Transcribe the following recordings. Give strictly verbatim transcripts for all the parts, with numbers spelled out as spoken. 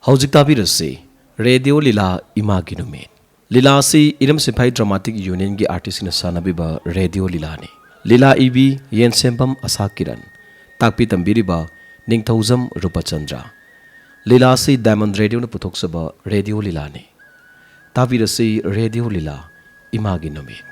ꯍꯧꯖꯤꯛ ꯇꯥꯕꯤꯔꯁꯤ ꯔꯦꯗꯤꯑꯣ ꯂꯤꯂꯥ ꯏꯃꯥꯒꯤ ꯅꯨꯃꯤꯠ꯫ ꯂꯤꯂꯥ ꯑꯁꯤ ꯏꯔꯝ ꯁꯤꯐꯥꯏ ꯗ꯭ꯔꯃꯥꯇꯤꯛ ꯌꯨꯅꯤꯌꯟꯒꯤ ꯑꯥꯔꯇꯤꯁꯁꯤꯡꯅ ꯁꯥꯟꯅꯕꯤꯕ ꯔꯦꯗꯤꯑꯣ ꯂꯤꯂꯥꯅꯤ꯫ ꯂꯤꯂꯥ ꯏꯕꯤ ꯌꯦꯟꯁꯦꯝꯕꯝ ꯑꯁꯥ ꯀꯤꯔꯟ꯫ ꯇꯥꯛꯄꯤ ꯇꯝꯕꯤꯔꯤꯕ ꯅꯤꯡꯊꯧꯖꯝ ꯔꯨꯄꯆꯟꯗ꯭ꯔ꯫ ꯂꯤꯂꯥ ꯑꯁꯤ ꯗꯥꯏꯃꯟ ꯔꯦꯗꯤꯑꯣꯅ ꯄꯨꯊꯣꯛꯆꯕ ꯔꯦꯗꯤꯑꯣ ꯂꯤꯂꯥꯅꯤ꯫ ꯇꯥꯕꯤꯔꯁꯤ ꯔꯦꯗꯤꯑꯣ ꯂꯤꯂꯥ ꯏꯃꯥꯒꯤ ꯅꯨꯃꯤꯠ꯫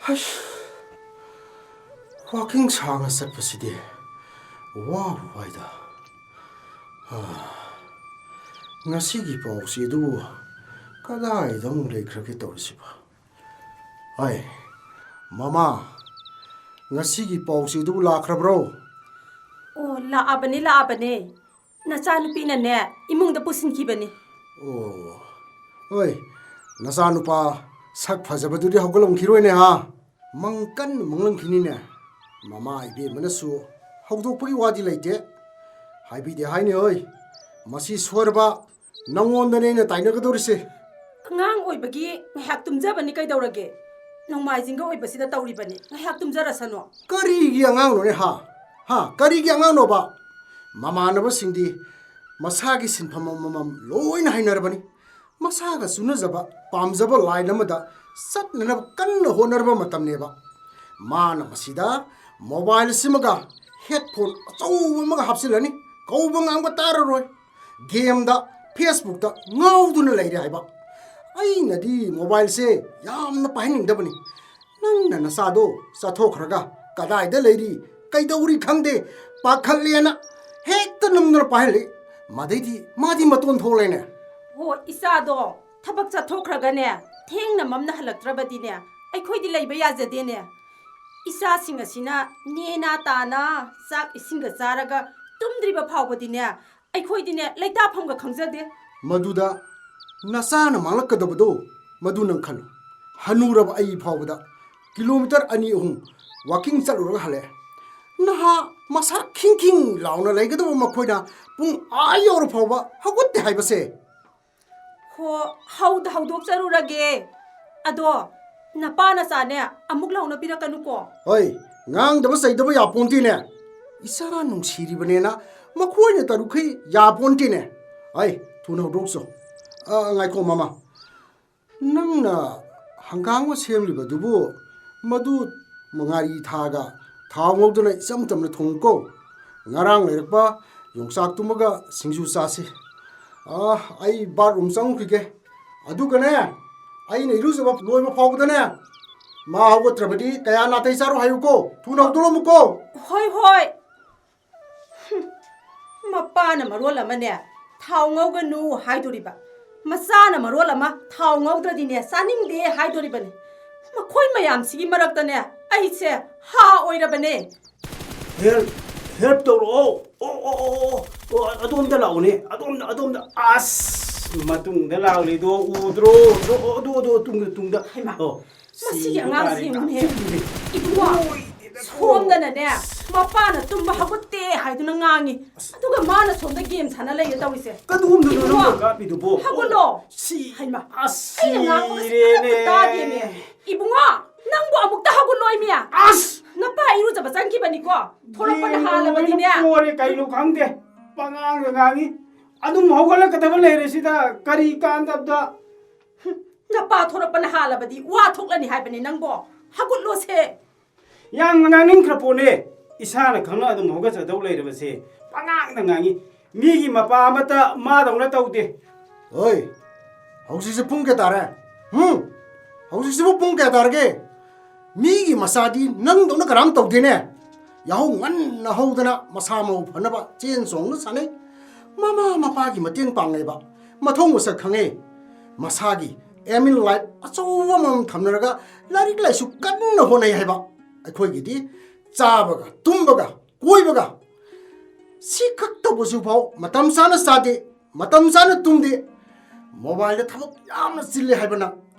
ꯍꯁ, ꯋꯥꯀꯤꯡ ꯁꯥꯡꯅ ꯆꯠꯄꯁꯤꯗꯤ ꯋꯥꯕꯨ ꯋꯥꯏꯗ꯫ ꯍꯥ, ꯉꯁꯤꯒꯤ ꯄꯥꯎꯆꯦ ꯑꯗꯨꯕꯨ ꯀꯗꯥꯏꯗ ꯑꯃꯨꯛ ꯂꯩꯈ꯭ꯔꯒꯦ ꯇꯧꯔꯤꯁꯤꯕꯣ? ꯍꯣꯏ, ꯃꯃꯥ, ꯉꯁꯤꯒꯤ ꯄꯥꯎꯆꯦ ꯑꯗꯨꯕꯨ ꯂꯥꯛꯈ꯭ꯔꯕ꯭ꯔꯣ? ꯑꯣ, ꯂꯥꯛꯑꯕꯅꯦ, ꯂꯥꯛꯑꯕꯅꯦ꯫ ꯅꯆꯥꯅꯨꯄꯤꯅꯅꯦ, ꯏꯃꯨꯡꯗ ꯄꯨꯁꯤꯟꯈꯤꯕꯅꯤ꯫ ꯑꯣ, ꯍꯣꯏ, ꯅꯆꯥꯅꯨꯄꯥ ꯁꯛ ꯐꯖꯕꯗꯨꯗꯤ ꯍꯧꯒꯠꯂꯝꯈꯤꯔꯣꯏꯅꯦ, ꯍꯥ? ꯃꯪ ꯀꯟꯅ ꯃꯪꯂꯝꯈꯤꯅꯤꯅꯦ꯫ ꯃꯃꯥ ꯏꯕꯦꯝꯃꯅꯁꯨ ꯍꯧꯗꯣꯛꯄꯒꯤ ꯋꯥꯗꯤ ꯂꯩꯇꯦ꯫ ꯍꯥꯏꯕꯤꯗꯦ ꯍꯥꯏꯅꯤ, ꯍꯣꯏ꯫ ꯃꯁꯤ ꯁꯣꯏꯔꯕ ꯅꯪꯉꯣꯟꯗꯅꯦ ꯑꯩꯅ ꯇꯥꯏꯅꯒꯗꯧꯔꯤꯁꯦ꯫ ꯑꯉꯥꯡ ꯑꯣꯏꯕꯒꯤ ꯉꯥꯏꯍꯥꯛ ꯇꯨꯝꯖꯕꯅꯤ ꯀꯩꯗꯧꯔꯒꯦ? ꯅꯣꯡꯃꯥꯏꯖꯤꯡꯒ ꯑꯣꯏꯕꯁꯤꯗ ꯇꯧꯔꯤꯕꯅꯤ꯫ ꯉꯥꯏꯍꯥꯛ ꯇꯨꯝꯖꯔꯁꯅꯨ꯫ ꯀꯔꯤꯒꯤ ꯑꯉꯥꯡꯅꯣꯅꯦ, ꯍꯥ? ꯍꯥ? ꯀꯔꯤꯒꯤ ꯑꯉꯥꯡꯅꯣꯕ? ꯃꯃꯥꯟꯅꯕꯁꯤꯡꯗꯤ ꯃꯁꯥꯒꯤ ꯁꯤꯟꯐꯝ ꯑꯃꯃꯝ ꯂꯣꯏꯅ ꯍꯩꯅꯔꯕꯅꯤ꯫ ꯃꯁꯥꯒ ꯆꯨꯅꯖꯕ, ꯄꯥꯝꯖꯕ ꯂꯥꯏꯟ ꯑꯃꯗ ꯆꯠꯅꯅꯕ ꯀꯟꯅ ꯍꯣꯠꯅꯔꯕ ꯃꯇꯝꯅꯦꯕ꯫ ꯃꯥꯅ ꯃꯁꯤꯗ ꯃꯣꯕꯥꯏꯜ ꯑꯁꯤꯃꯒ ꯍꯦꯠꯐꯣꯟ ꯑꯆꯧꯕ ꯑꯃꯒ ꯍꯥꯞꯆꯤꯜꯂꯅꯤ, ꯀꯧꯕ ꯉꯥꯡꯕ ꯇꯥꯔꯔꯣꯏ꯫ ꯒꯦꯝꯗ, ꯐꯦꯁꯕꯨꯛꯇ ꯉꯥꯎꯗꯨꯅ ꯂꯩꯔꯦ ꯍꯥꯏꯕ꯫ ꯑꯩꯅꯗꯤ ꯃꯣꯕꯥꯏꯜꯁꯦ ꯌꯥꯝꯅ ꯄꯥꯏꯍꯟꯅꯤꯡꯗꯕꯅꯤ꯫ ꯅꯪꯅ ꯅꯆꯥꯗꯣ ꯆꯠꯊꯣꯛꯈ꯭ꯔꯒ ꯀꯗꯥꯏꯗ ꯂꯩꯔꯤ, ꯀꯩꯗꯧꯔꯤ ꯈꯪꯗꯦ, ꯄꯥꯈꯠꯂꯦꯅ ꯍꯦꯛꯇ ꯅꯝꯗꯅ ꯄꯥꯏꯍꯜꯂꯤ꯫ ꯃꯗꯩꯗꯤ ꯃꯥꯗꯤ ꯃꯇꯣꯟ ꯊꯣꯛꯂꯦꯅꯦ꯫ ꯍꯣ, ꯏꯆꯥꯗꯣ ꯊꯕꯛ ꯆꯠꯊꯣꯛꯈ꯭ꯔꯒꯅꯦ, ꯊꯦꯡꯅ ꯃꯝꯅ ꯍꯜꯂꯛꯇ꯭ꯔꯕꯗꯤꯅꯦ, ꯑꯩꯈꯣꯏꯗꯤ ꯂꯩꯕ ꯌꯥꯖꯗꯦꯅꯦ꯫ ꯏꯆꯥꯁꯤꯡ ꯑꯁꯤꯅ ꯅꯦꯅꯥ ꯇꯥꯅ ꯆꯥꯛ ꯏꯁꯤꯡꯒ ꯆꯥꯔꯒ ꯇꯨꯝꯗ꯭ꯔꯤꯕ ꯐꯥꯎꯕꯗꯤꯅꯦ, ꯑꯩꯈꯣꯏꯗꯤꯅꯦ ꯂꯩꯇꯥꯐꯝꯒ ꯈꯪꯖꯗꯦ꯫ ꯃꯗꯨꯗ ꯅꯆꯥꯅ ꯃꯥꯡꯂꯛꯀꯗꯕꯗꯣ ꯃꯗꯨ ꯅꯪ ꯈꯜꯂꯨ꯫ ꯍꯅꯨꯔꯕ ꯑꯩ ꯐꯥꯎꯕꯗ ꯀꯤꯂꯣꯃꯤꯇꯔ ꯑꯅꯤ ꯑꯍꯨꯝ ꯋꯥꯀꯤꯡ ꯆꯠꯂꯨꯔꯒ ꯍꯜꯂꯛꯑꯦ꯫ ꯅꯍꯥ ꯃꯁꯥ ꯈꯤꯡ ꯈꯤꯡ ꯂꯥꯎꯅ ꯂꯩꯒꯗꯕ ꯃꯈꯣꯏꯅ ꯄꯨꯡ ꯑꯥ ꯌꯧꯔ ꯐꯥꯎꯕ ꯍꯧꯒꯠꯇꯦ ꯍꯥꯏꯕꯁꯦ꯫ ꯍꯣ, ꯍꯧꯗ ꯍꯧꯗꯣꯛꯆꯔꯨꯔꯒꯦ꯫ ꯑꯗꯣ ꯅꯄꯥ ꯅꯆꯥꯅꯦ ꯑꯃꯨꯛ ꯂꯥꯎꯅ ꯄꯤꯔꯛꯀꯅꯨꯀꯣ꯫ ꯍꯣꯏ, ꯉꯥꯡꯗꯕ ꯆꯩꯗꯕ ꯌꯥꯄꯣꯟꯇꯦꯅꯦ꯫ ꯏꯆꯥ ꯅꯨꯡꯁꯤꯔꯤꯕꯅꯦꯅ ꯃꯈꯣꯏꯅ ꯇꯧꯔꯨꯈꯩ ꯌꯥꯄꯣꯟꯇꯦꯅꯦ꯫ ꯍꯣꯏ, ꯊꯨꯅ ꯍꯧꯗꯣꯛꯆꯣ꯫ ꯑ, ꯉꯥꯏꯈꯣ ꯃꯃꯥ, ꯅꯪꯅ ꯍꯪꯒꯥꯝꯒ ꯁꯦꯝꯂꯤꯕꯗꯨꯕꯨ ꯃꯗꯨ ꯉꯥꯔꯤ ꯊꯥꯒ ꯊꯥꯎ ꯉꯧꯗꯅ ꯏꯆꯝ ꯆꯝꯅ ꯊꯣꯡꯉꯨꯀꯣ꯫ ꯉꯔꯥꯡ ꯂꯩꯔꯛꯄ ꯌꯣꯡꯆꯥꯛꯇꯨꯃꯒ ꯁꯤꯡꯖꯨ ꯆꯥꯁꯤ꯫ ꯑꯥ, ꯑꯩ ꯕꯥꯠꯔꯨꯝ ꯆꯪꯉꯨꯈꯤꯒꯦ꯫ ꯑꯗꯨꯒꯅꯦ, ꯑꯩꯅ ꯏꯔꯨꯖꯕ ꯂꯣꯏꯕ ꯐꯥꯎꯕꯗꯅꯦ, ꯃꯥ ꯍꯧꯒꯠꯇ꯭ꯔꯕꯗꯤ ꯀꯌꯥ ꯅꯥꯇꯩ ꯆꯥꯔꯣ ꯍꯥꯏꯌꯨꯀꯣ꯫ ꯊꯨꯅ ꯍꯧꯗꯣꯛꯂꯝꯃꯨꯀꯣ꯫ ꯍꯣꯏ, ꯍꯣꯏ꯫ ꯍꯨꯝ, ꯃꯄꯥꯅ ꯃꯔꯣꯜ ꯑꯃꯅꯦ, ꯊꯥꯎ ꯉꯧꯒꯅꯨ ꯍꯥꯏꯗꯣꯔꯤꯕ, ꯃꯆꯥꯅ ꯃꯔꯣꯜ ꯑꯃ ꯊꯥꯎ ꯉꯧꯗ꯭ꯔꯗꯤꯅꯦ ꯆꯥꯅꯤꯡꯗꯦ ꯍꯥꯏꯗꯣꯔꯤꯕꯅꯤ꯫ ꯃꯈꯣꯏ ꯃꯌꯥꯝꯁꯤꯒꯤ ꯃꯔꯛꯇꯅꯦ ꯑꯩꯁꯦ ꯍꯥ ꯑꯣꯏꯔꯕꯅꯦ꯫ ꯍꯦꯜꯞ, ꯍꯦꯜꯞ ꯇꯧꯔꯛꯑꯣ꯫ ꯑꯣ, ꯑꯣ, ꯑꯣ, ꯑꯣ, ꯑꯣ, ꯑꯗꯣꯝꯗ ꯂꯥꯛꯑꯣꯅꯦ꯫ ꯑꯗꯣꯝꯗ, ꯑꯗꯣꯝꯗ꯫ ꯑꯁ, ꯃꯇꯨꯡꯗ ꯂꯥꯛꯂꯤꯗꯣ ꯎꯗ꯭ꯔꯣ? ꯑꯗꯣ, ꯑꯗꯣ, ꯑꯗꯣ, ꯇꯨꯡꯗ, ꯇꯨꯡꯗ꯫ ꯍꯩꯃꯥ, ꯑꯣ, ꯃꯁꯤꯒꯤ ꯁꯤꯕ ꯑꯉꯥꯡꯁꯤ ꯇꯥꯔꯦ꯫ ꯌꯦꯡꯉꯨꯅꯦ꯫ ꯆꯠꯂꯤꯅꯦ꯫ ꯏꯕꯨꯡꯉꯣ, ꯂꯣꯏꯗꯦꯗꯀꯣ꯫ ꯁꯣꯝꯗꯅꯅꯦ, ꯃꯄꯥꯅ ꯇꯨꯝꯕ ꯍꯧꯒꯠꯇꯦ ꯍꯥꯏꯗꯨꯅ ꯉꯥꯡꯉꯤ꯫ ꯑꯁ꯫ ꯑꯗꯨꯒ ꯃꯥꯅ ꯁꯣꯝꯗ ꯒꯦꯝ ꯁꯥꯟꯅ ꯂꯩꯌꯦ ꯇꯧꯔꯤꯁꯦ꯫ ꯀꯗꯣꯝꯗꯅꯣ ꯏꯕꯨꯡꯉꯣ, ꯅꯪꯅ ꯀꯥꯞꯄꯤꯗꯨꯕꯣ? ꯍꯧꯒꯠꯂꯣ꯫ ꯑꯣ, ꯁꯤ-, ꯍꯩꯃꯥ, ꯑꯁ, ꯑꯩꯅ ꯉꯥꯡꯕꯒꯁꯦ ꯁꯤꯔꯦꯅꯦ꯫ ꯑꯃꯠꯇ ꯇꯥꯗꯦꯅꯦ꯫ ꯏꯕꯨꯡꯉꯣ, ꯅꯪꯕꯨ ꯑꯃꯨꯛꯇ ꯍꯧꯒꯠꯂꯣꯏꯃꯤ꯫ ꯑꯁ! ꯅꯄꯥ ꯏꯔꯨꯖꯕ ꯆꯪꯈꯤꯕꯅꯤꯀꯣ꯫ ꯊꯣꯔꯛꯄꯅ ꯌꯦꯡꯉꯣ, ꯍꯥꯜꯂꯕꯗꯤꯅꯦ꯫ ꯂꯣꯏꯅ ꯄꯣꯔꯦ, ꯀꯩꯅꯣ ꯈꯪꯗꯦ꯫ ꯄꯉꯥꯡꯗ ꯉꯥꯡꯉꯤ꯫ ꯑꯗꯨꯝ ꯍꯧꯒꯠꯂꯛꯀꯗꯕ ꯂꯩꯔꯦ ꯁꯤꯗ꯫ ꯀꯔꯤ ꯀꯥꯟꯗꯕꯗ? ꯍꯨꯝ, ꯅꯄꯥ ꯊꯣꯔꯛꯄꯅ ꯍꯥꯜꯂꯕꯗꯤ ꯋꯥ ꯊꯣꯛꯂꯅꯤ ꯍꯥꯏꯕꯅꯦ ꯅꯪꯕꯣ꯫ ꯍꯧꯒꯠꯂꯣꯁꯦ꯫ ꯌꯥꯝ ꯉꯥꯡꯅꯤꯡꯈ꯭ꯔ ꯄꯣꯠꯅꯦ꯫ ꯏꯁꯥꯅ ꯈꯪꯅ ꯑꯗꯨꯝ ꯍꯧꯒꯠꯆꯗꯧ ꯂꯩꯔꯕꯁꯦ꯫ ꯄꯉꯥꯡꯗ ꯉꯥꯡꯉꯤ꯫ ꯃꯤꯒꯤ ꯃꯄꯥ ꯑꯃꯠꯇ ꯃꯥꯗꯧꯅ ꯇꯧꯗꯦ꯫ ꯍꯣꯏ, ꯍꯧꯖꯤꯛꯁꯦ ꯄꯨꯡ ꯀꯌꯥ ꯇꯥꯔꯦ? ꯍꯨꯝ? ꯍꯧꯖꯤꯛꯁꯤꯕꯨ ꯄꯨꯡ ꯀꯌꯥ ꯇꯥꯔꯒꯦ? ꯃꯤꯒꯤ ꯃꯆꯥꯗꯤ ꯅꯪꯗꯧꯅ ꯀꯅꯥꯝ ꯇꯧꯗꯦꯅꯦ꯫ ꯌꯥꯍꯧ ꯉꯟꯅ ꯍꯧꯗꯅ ꯃꯁꯥ ꯃꯎ ꯐꯅꯕ ꯆꯦꯟ ꯆꯣꯡꯅ ꯁꯥꯟꯅꯩ꯫ ꯃꯃꯥ ꯃꯄꯥꯒꯤ ꯃꯇꯦꯡ ꯄꯥꯡꯉꯦꯕ꯫ ꯃꯊꯧ ꯃꯁꯛ ꯈꯪꯉꯦ꯫ ꯃꯁꯥꯒꯤ aim in life ꯑꯆꯧꯕ ꯑꯃꯃꯝ ꯊꯝꯅꯔꯒ ꯂꯥꯏꯔꯤꯛ ꯂꯥꯏꯁꯨ ꯀꯟꯅ ꯍꯣꯠꯅꯩ ꯍꯥꯏꯕ꯫ ꯑꯩꯈꯣꯏꯒꯤꯗꯤ ꯆꯥꯕꯒ ꯇꯨꯝꯕꯒ ꯀꯣꯏꯕꯒ ꯁꯤ ꯈꯛ ꯇꯧꯕꯁꯨ ꯐꯥꯎ ꯃꯇꯝ ꯆꯥꯅ ꯆꯥꯗꯦ, ꯃꯇꯝ ꯆꯥꯅ ꯇꯨꯝꯗꯦ꯫ ꯃꯣꯕꯥꯏꯜꯗ ꯊꯕꯛ ꯌꯥꯝꯅ ꯆꯤꯜꯂꯦ ꯍꯥꯏꯕ ꯅꯪ꯫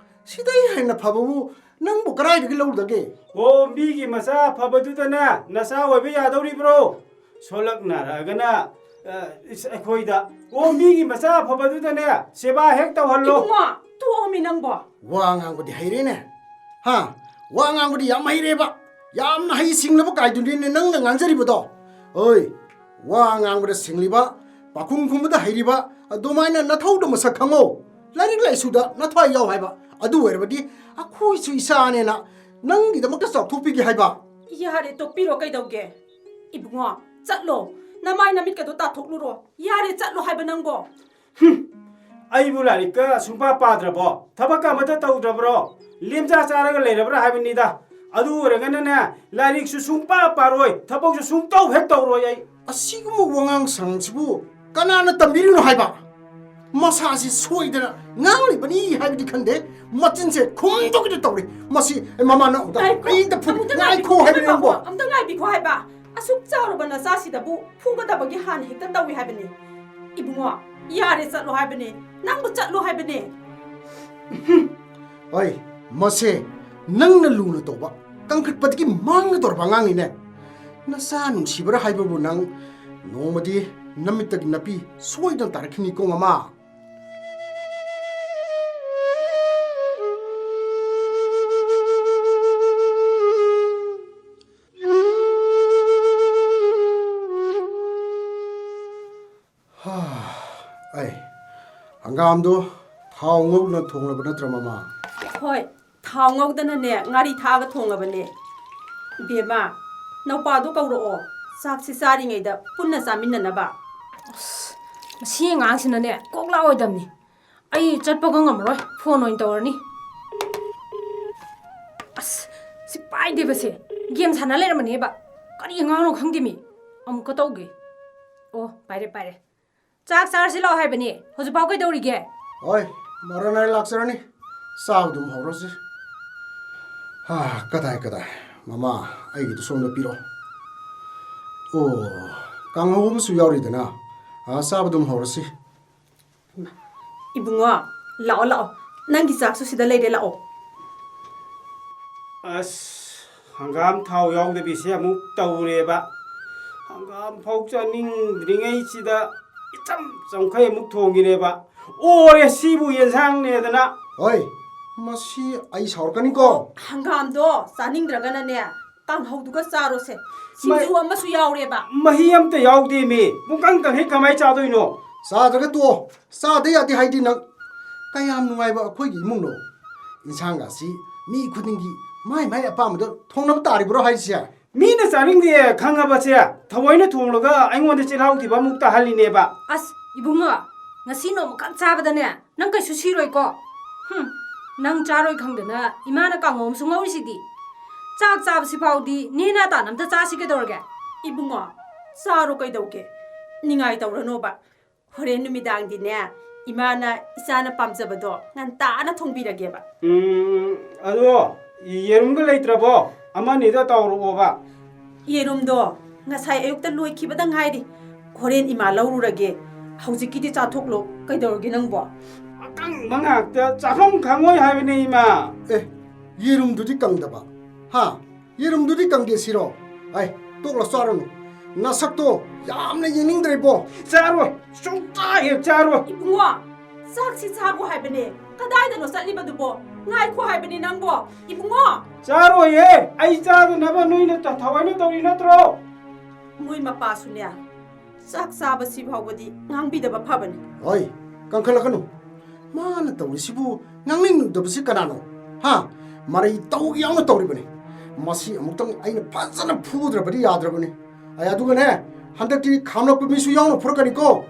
ꯁꯤꯗꯩ ꯍꯦꯟꯅ ꯐꯕꯕꯨ ꯅꯪꯕꯨ ꯀꯗꯥꯏꯗꯒꯤ ꯂꯧꯔꯨꯗꯒꯦ? ꯑꯣ, ꯃꯤꯒꯤ ꯃꯆꯥ ꯑꯐꯕꯗꯨꯗꯅꯦ ꯅꯆꯥ ꯑꯣꯏꯕ ꯌꯥꯗꯧꯔꯤꯕ꯭ꯔꯣ? ꯁꯣꯜꯂꯛꯅꯔꯛꯑꯒꯅ, ꯑ, ꯏꯁ, ꯑꯩꯈꯣꯏꯗ, ꯑꯣ, ꯃꯤꯒꯤ ꯃꯆꯥ ꯑꯐꯕꯗꯨꯗꯅꯦ ꯁꯦꯕꯥ ꯍꯦꯛ ꯇꯧꯍꯜꯂꯣ꯫ ꯏꯕꯨꯡꯉꯣ, ꯇꯣꯛꯑꯣꯃꯤ ꯅꯪꯕꯣ꯫ ꯋꯥ ꯉꯥꯡꯕꯗꯤ ꯍꯩꯔꯦꯅꯦ꯫ ꯍꯥ? ꯋꯥ ꯉꯥꯡꯕꯗꯤ ꯌꯥꯝ ꯍꯩꯔꯦꯕ꯫ ꯌꯥꯝꯅ ꯍꯩ ꯁꯤꯡꯂꯕ ꯀꯥꯏꯗꯨꯅꯤꯅꯦ ꯅꯪꯅ ꯉꯥꯡꯖꯔꯤꯕꯗꯣ꯫ ꯑꯣꯏ, ꯋꯥ ꯉꯥꯡꯕꯗ ꯁꯤꯡꯂꯤꯕ, ꯄꯥꯈꯨꯝ ꯈꯨꯝꯕꯗ ꯍꯩꯔꯤꯕ, ꯑꯗꯨꯃꯥꯏꯅ ꯅꯊꯧꯗꯣ ꯃꯁꯛ ꯈꯪꯉꯣ꯫ ꯂꯥꯏꯔꯤꯛ ꯂꯥꯏꯁꯨꯗ ꯅꯊ꯭ꯋꯥꯏ ꯌꯥꯎ ꯍꯥꯏꯕ꯫ ꯑꯗꯨ ꯑꯣꯏꯔꯕꯗꯤ ꯑꯩꯈꯣꯏꯁꯨ ꯏꯁꯥꯅꯦꯅ ꯅꯪꯒꯤꯗꯃꯛꯇ ꯆꯥꯎꯊꯣꯛꯄꯤꯒꯦ ꯍꯥꯏꯕ꯫ ꯌꯥꯔꯦ, ꯇꯣꯛꯄꯤꯔꯣ ꯀꯩꯗꯧꯒꯦ? ꯏꯕꯨꯡꯉꯣ, ꯆꯠꯂꯣ꯫ ꯅꯃꯥꯏ ꯅꯃꯤꯠꯀꯗꯣ ꯇꯥꯊꯣꯛꯂꯨꯔꯣ꯫ ꯌꯥꯔꯦ, ꯆꯠꯂꯣ ꯍꯥꯏꯕ ꯅꯪꯕꯣ꯫ ꯍꯨꯝ! ꯑꯩꯕꯨ ꯂꯥꯏꯔꯤꯛꯀ ꯁꯨꯡꯄꯥ ꯄꯥꯗ꯭ꯔꯕꯣ? ꯊꯕꯛꯀ ꯑꯃꯠꯇ ꯇꯧꯗ꯭ꯔꯕ꯭ꯔꯣ? ꯂꯦꯝꯖꯥ ꯆꯥꯔꯒ ꯂꯩꯔꯕ꯭ꯔꯥ ꯍꯥꯏꯕꯅꯤꯗ꯫ ꯑꯗꯨ ꯑꯣꯏꯔꯒꯅꯅꯦ, ꯂꯥꯏꯔꯤꯛꯁꯨ ꯁꯨꯡꯄꯥ ꯄꯥꯔꯣꯏ, ꯊꯕꯛꯁꯨ ꯁꯨꯡꯇꯧ ꯍꯦꯛ ꯇꯧꯔꯣꯏ ꯑꯩ꯫ ꯑꯁꯤꯒꯨꯝꯕ ꯋꯥꯉꯥꯡ ꯁꯉꯥꯡꯁꯤꯕꯨ ꯀꯅꯥꯅ ꯇꯝꯕꯤꯔꯤꯅꯣ ꯍꯥꯏꯕ? ꯃꯁꯥꯁꯤ ꯁꯣꯏꯗꯅ ꯉꯥꯡꯂꯤꯕꯅꯤ ꯍꯥꯏꯕꯗꯤ ꯈꯪꯗꯦ, ꯃꯆꯤꯟꯁꯦ ꯈꯨꯝꯗꯣꯛꯀꯤꯗ ꯇꯧꯔꯤ꯫ ꯃꯁꯤ, ꯑꯩ ꯃꯃꯥ, ꯅꯪ ꯑꯝꯇ, ꯉꯥꯏꯈꯣ, ꯑꯩ ꯑꯝꯇ ꯐꯨ-, ꯑꯝꯇ ꯉꯥꯏꯈꯣ ꯉꯥꯏꯕꯤꯈꯣ, ꯍꯥꯏꯕꯅꯤ ꯅꯪꯕꯣ꯫ ꯑꯝꯇ ꯉꯥꯏꯕꯤꯈꯣ ꯍꯥꯏꯕ꯫ ꯑꯁꯨꯛ ꯆꯥꯎꯔꯕ ꯅꯆꯥꯁꯤꯗꯕꯨ ꯐꯨꯒꯗꯕꯒꯤ ꯍꯥꯟꯅ ꯍꯦꯛꯇ ꯇꯧꯏ ꯍꯥꯏꯕꯅꯤ꯫ ꯏꯕꯨꯡꯉꯣ, ꯌꯥꯔꯦ, ꯆꯠꯂꯣ ꯍꯥꯏꯕꯅꯦ꯫ ꯅꯪꯕꯨ ꯆꯠꯂꯣ ꯍꯥꯏꯕꯅꯦ꯫ ꯑꯩ, ꯃꯁꯦ ꯅꯪꯅ ꯂꯨꯅ ꯇꯧꯕ, ꯀꯟꯈꯠꯄꯗꯒꯤ ꯃꯥꯡꯒꯗꯧꯔꯕ ꯑꯉꯥꯡꯅꯤꯅꯦ꯫ ꯅꯆꯥ ꯅꯨꯡꯁꯤꯕꯔꯥ ꯍꯥꯏꯕꯕꯨ ꯅꯪ ꯅꯣꯡꯃꯗꯤ ꯅꯃꯤꯠꯇꯒꯤ ꯅꯥꯄꯤ ꯁꯣꯏꯗꯅ ꯇꯥꯔꯛꯈꯤꯅꯤꯀꯣ, ꯃꯃꯥ꯫ ꯍꯥ, ꯑꯩ, ꯍꯪꯒꯥꯝꯗꯣ ꯊꯥꯎ ꯉꯧꯅ ꯊꯣꯡꯂꯕ ꯅꯠꯇ꯭ꯔ, ꯃꯃꯥ? ꯍꯣꯏ, ꯊꯥꯎ ꯉꯧꯗꯅꯅꯦ, ꯉꯥꯔꯤ ꯊꯥꯛꯑꯒ ꯊꯣꯡꯉꯕꯅꯦ꯫ ꯏꯕꯦꯝꯃ, ꯅꯧꯄꯥꯗꯣ ꯀꯧꯔꯛꯑꯣ, ꯆꯥꯛꯁꯤ ꯆꯥꯔꯤꯉꯩꯗ ꯄꯨꯟꯅ ꯆꯥꯃꯤꯟꯅꯅꯕ꯫ ꯑꯁ, ꯃꯁꯤ ꯑꯉꯥꯡꯁꯤꯅꯅꯦ, ꯀꯣꯛ ꯂꯥꯛꯑꯣꯏꯗꯕꯅꯤ꯫ ꯑꯩ ꯆꯠꯄꯒ ꯉꯝꯃꯔꯣꯏ, ꯐꯣꯟ ꯑꯣꯏꯅ ꯇꯧꯔꯅꯤ꯫ ꯑꯁ, ꯁꯤ ꯄꯥꯏꯗꯦꯕꯁꯦ, ꯒꯦꯝ ꯁꯥꯟꯅ ꯂꯩꯔꯝꯃꯅꯦꯕ꯫ ꯀꯔꯤ ꯑꯉꯥꯡꯅꯣ ꯈꯪꯗꯦꯃꯤ꯫ ꯑꯃꯨꯛꯀ ꯇꯧꯒꯦ꯫ ꯑꯣ, ꯄꯥꯏꯔꯦ, ꯄꯥꯏꯔꯦ꯫ ꯆꯥꯛ ꯆꯥꯔꯁꯤ ꯂꯥꯛꯑꯣ ꯍꯥꯏꯕꯅꯦ, ꯍꯧꯖꯤꯛꯐꯥꯎ ꯀꯩꯗꯧꯔꯤꯒꯦ? ꯍꯣꯏ, ꯃꯔꯣꯟ ꯑꯩ ꯂꯥꯛꯆꯔꯅꯤ꯫ ꯆꯥꯕꯗꯨꯝ ꯍꯧꯔꯁꯤ꯫ ꯍꯥ, ꯀꯗꯥꯏ, ꯀꯗꯥꯏ? ꯃꯃꯥ, ꯑꯩꯒꯤꯗꯨ ꯁꯣꯝꯗ ꯄꯤꯔꯛꯑꯣ꯫ ꯑꯣ, ꯀꯥꯡꯍꯧ ꯑꯃꯁꯨ ꯌꯥꯎꯔꯤꯗꯅ꯫ ꯑꯥ, ꯆꯥꯕꯗꯨꯝ ꯍꯧꯔꯁꯤ꯫ ꯏꯃꯥ, ꯏꯕꯨꯡꯉꯣ, ꯂꯥꯛꯑꯣ, ꯂꯥꯛꯑꯣ꯫ ꯅꯪꯒꯤ ꯆꯥꯛꯁꯨ ꯁꯤꯗ ꯂꯩꯔꯦ, ꯂꯥꯛꯑꯣ꯫ ꯑꯁ, ꯍꯪꯒꯥꯝ ꯊꯥꯎ ꯌꯥꯎꯗꯕꯤꯁꯦ ꯑꯃꯨꯛ ꯇꯧꯔꯦꯕ꯫ ꯍꯪꯒꯥꯝ ꯐꯥꯎ ꯆꯥꯅꯤꯡꯗ꯭ꯔꯤꯉꯩꯁꯤꯗ ꯏꯆꯝ ꯆꯝꯈꯩ ꯑꯃꯨꯛ ꯊꯣꯡꯉꯤꯅꯦꯕ꯫ ꯑꯣꯔꯦ, ꯁꯤꯕꯨ ꯌꯦꯟꯁꯥꯡꯅꯦꯗꯅ꯫ ꯍꯣꯏ, ꯃꯁꯤ ꯑꯩ ꯁꯥꯎꯔꯛꯀꯅꯤꯀꯣ꯫ ꯍꯪꯒꯥꯝꯗꯣ ꯆꯥꯅꯤꯡꯗ꯭ꯔꯒꯅꯅꯦ, ꯀꯥꯡꯍꯧꯗꯨꯒ ꯆꯥꯔꯣꯁꯦ꯫ ꯁꯤꯡꯖꯨ ꯑꯃꯁꯨ ꯌꯥꯎꯔꯦꯕ꯫ ꯃꯍꯤ ꯑꯝꯇ ꯌꯥꯎꯗꯦꯃꯤ꯫ ꯄꯨꯡꯀꯪ ꯀꯪꯉꯦ, ꯀꯃꯥꯏ ꯆꯥꯗꯣꯏꯅꯣ? ꯆꯥꯗ꯭ꯔꯒ ꯇꯣꯛꯑꯣ꯫ ꯆꯥꯗ ꯌꯥꯗꯦ ꯍꯥꯏꯗꯤ ꯅꯪ꯫ ꯀꯌꯥꯝ ꯅꯨꯡꯉꯥꯏꯕ ꯑꯩꯈꯣꯏꯒꯤ ꯏꯃꯨꯡꯅꯣ꯫ ꯏꯟꯁꯥꯡꯒꯁꯤ ꯃꯤ ꯈꯨꯗꯤꯡꯒꯤ ꯃꯥꯏ ꯃꯥꯏ ꯑꯄꯥꯝꯕꯗꯣ ꯊꯣꯡꯅꯕ ꯇꯥꯔꯤꯕ꯭ꯔꯣ ꯍꯥꯏꯁꯦ? ꯃꯤꯅ ꯆꯥꯅꯤꯡꯗꯦ ꯈꯪꯉꯕꯁꯦ ꯊꯑꯣꯏꯅ ꯊꯣꯡꯂꯒ ꯑꯩꯉꯣꯟꯗ ꯆꯤꯜꯍꯥꯎ ꯊꯤꯕ ꯑꯃꯨꯛ ꯇꯥꯍꯜꯂꯤꯅꯦꯕ꯫ ꯑꯁ, ꯏꯕꯨꯡꯉꯣ, ꯉꯁꯤ ꯅꯣꯡꯃꯈꯛ ꯆꯥꯕꯗꯅꯦ, ꯅꯪ ꯀꯩꯁꯨ ꯁꯤꯔꯣꯏꯀꯣ꯫ ꯍꯨꯝ, ꯅꯪ ꯆꯥꯔꯣꯏ ꯈꯪꯗꯅ ꯏꯃꯥꯅ ꯀꯥꯡꯉꯧ ꯑꯃꯁꯨ ꯉꯧꯔꯤꯁꯤꯗꯤ꯫ ꯆꯥꯛ ꯆꯥꯕꯁꯤ ꯐꯥꯎꯗꯤ ꯅꯦ ꯅꯥꯇꯥꯟ ꯑꯝꯇ ꯆꯥꯁꯤ ꯀꯩꯗꯧꯔꯒꯦ? ꯏꯕꯨꯡꯉꯣ, ꯆꯥꯔꯣ ꯀꯩꯗꯧꯒꯦ? ꯅꯤꯡꯉꯥꯏ ꯇꯧꯔꯅꯣꯕ꯫ ꯍꯣꯔꯦꯟ ꯅꯨꯃꯤꯗꯥꯡꯗꯤꯅꯦ, ꯏꯃꯥꯅ ꯏꯆꯥꯅ ꯄꯥꯝꯖꯕꯗꯣ ꯉꯟꯇꯥꯅ ꯊꯣꯡꯕꯤꯔꯒꯦꯕ꯫ ꯎꯝ, ꯑꯗꯣ ꯌꯦꯔꯨꯝꯒ ꯂꯩꯇ꯭ꯔꯕꯣ? ꯑꯃꯅꯤꯗ ꯇꯧꯔꯛꯑꯣꯕ꯫ ꯌꯦꯔꯨꯝꯗꯣ ꯉꯁꯥꯏ ꯑꯌꯨꯛꯇ ꯂꯣꯏꯈꯤꯕꯗ ꯉꯥꯏꯔꯤ꯫ ꯍꯣꯔꯦꯟ ꯏꯃꯥ ꯂꯧꯔꯨꯔꯒꯦ꯫ ꯍꯧꯖꯤꯛꯀꯤꯗꯤ ꯆꯥꯊꯣꯛꯂꯣ꯫ ꯀꯩꯗꯧꯔꯒꯦ ꯅꯪꯕꯣ? ꯑꯀꯪꯕ ꯉꯥꯛꯇ ꯆꯥꯐꯝ ꯈꯪꯉꯣꯏ ꯍꯥꯏꯕꯅꯦ, ꯏꯃꯥ꯫ ꯑꯦ, ꯌꯦꯔꯨꯝꯗꯨꯗꯤ ꯀꯪꯗꯕ? ꯍꯥ? ꯌꯦꯔꯨꯝꯗꯨꯗꯤ ꯀꯪꯗꯦ ꯁꯤꯔꯣ? ꯑꯩ, ꯇꯣꯛꯂ ꯆꯥꯔꯨꯅꯨ꯫ ꯅꯁꯛꯇꯣ ꯌꯥꯝꯅ ꯌꯦꯡꯅꯤꯡꯗ꯭ꯔꯦꯕꯣ꯫ ꯆꯥꯔꯣꯏ, ꯁꯨꯡꯆꯥ ꯍꯦꯛ ꯆꯥꯔꯣꯏ꯫ ꯏꯕꯨꯡꯉꯣ, ꯆꯥꯛꯁꯤ ꯆꯥꯒꯣ ꯍꯥꯏꯕꯅꯦ꯫ ꯀꯗꯥꯏꯗꯅꯣ ꯆꯠꯂꯤꯕꯗꯨꯕꯣ? ꯉꯥꯏꯈꯣ ꯍꯥꯏꯕꯅꯦ ꯅꯪꯕꯣ꯫ ꯏꯕꯨꯡꯉꯣ! ꯆꯥꯔꯣꯏꯌꯦ꯫ ꯑꯩ ꯆꯥꯗꯅꯕ ꯅꯣꯏꯅ ꯊ-, ꯊꯑꯣꯏꯅ ꯇꯧꯔꯤ ꯅꯠꯇ꯭ꯔꯣ? ꯃꯣꯏ ꯃꯄꯥꯁꯨꯅꯦ, ꯆꯥꯛ ꯆꯥꯕꯁꯤ ꯐꯥꯎꯕꯗꯤ ꯉꯥꯡꯕꯤꯗꯕ ꯐꯕꯅꯤ꯫ ꯍꯣꯏ, ꯀꯟꯈꯠꯂꯛꯀꯅꯨ꯫ ꯃꯥꯅ ꯇꯧꯔꯤꯁꯤꯕꯨ ꯉꯥꯡꯅꯤꯡꯗꯕꯁꯤ ꯀꯅꯥꯅꯣ? ꯍꯥ? ꯃꯔꯩ ꯇꯧꯒꯦ ꯌꯥꯎꯅ ꯇꯧꯔꯤꯕꯅꯤ꯫ ꯃꯁꯤ ꯑꯃꯨꯛꯇꯪ ꯑꯩꯅ ꯐꯖꯅ ꯐꯨꯗ꯭ꯔꯕꯗꯤ ꯌꯥꯗ꯭ꯔꯕꯅꯤ꯫ ꯑꯩ ꯑꯗꯨꯒꯅꯦ, ꯍꯟꯗꯛꯇꯤ ꯈꯥꯝꯂꯛꯄ ꯃꯤꯁꯨ ꯌꯥꯎꯅ ꯐꯨꯔꯛꯀꯅꯤꯀꯣ꯫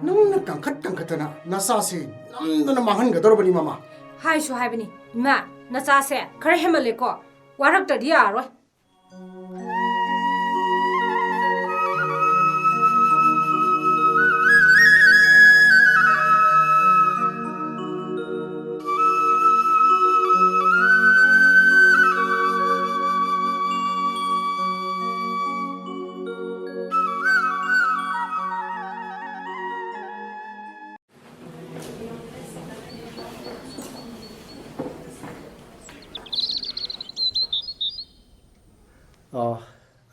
ꯅꯪꯅ ꯀꯟꯈꯠ ꯀꯟꯈꯠꯇꯅ ꯅꯆꯥꯁꯦ ꯅꯝꯗꯅ ꯃꯥꯡꯍꯟꯒꯗꯧꯔꯕꯅꯤ, ꯃꯃꯥ꯫ ꯍꯥꯏꯁꯨ ꯍꯥꯏꯕꯅꯤ, ꯏꯃꯥ, ꯅꯆꯥꯁꯦ ꯈꯔ ꯍꯦꯟꯃꯜꯂꯦꯀꯣ꯫ ꯋꯥꯔꯛꯇ꯭ꯔꯗꯤ ꯌꯥꯔꯔꯣꯏ꯫ ꯑꯥ,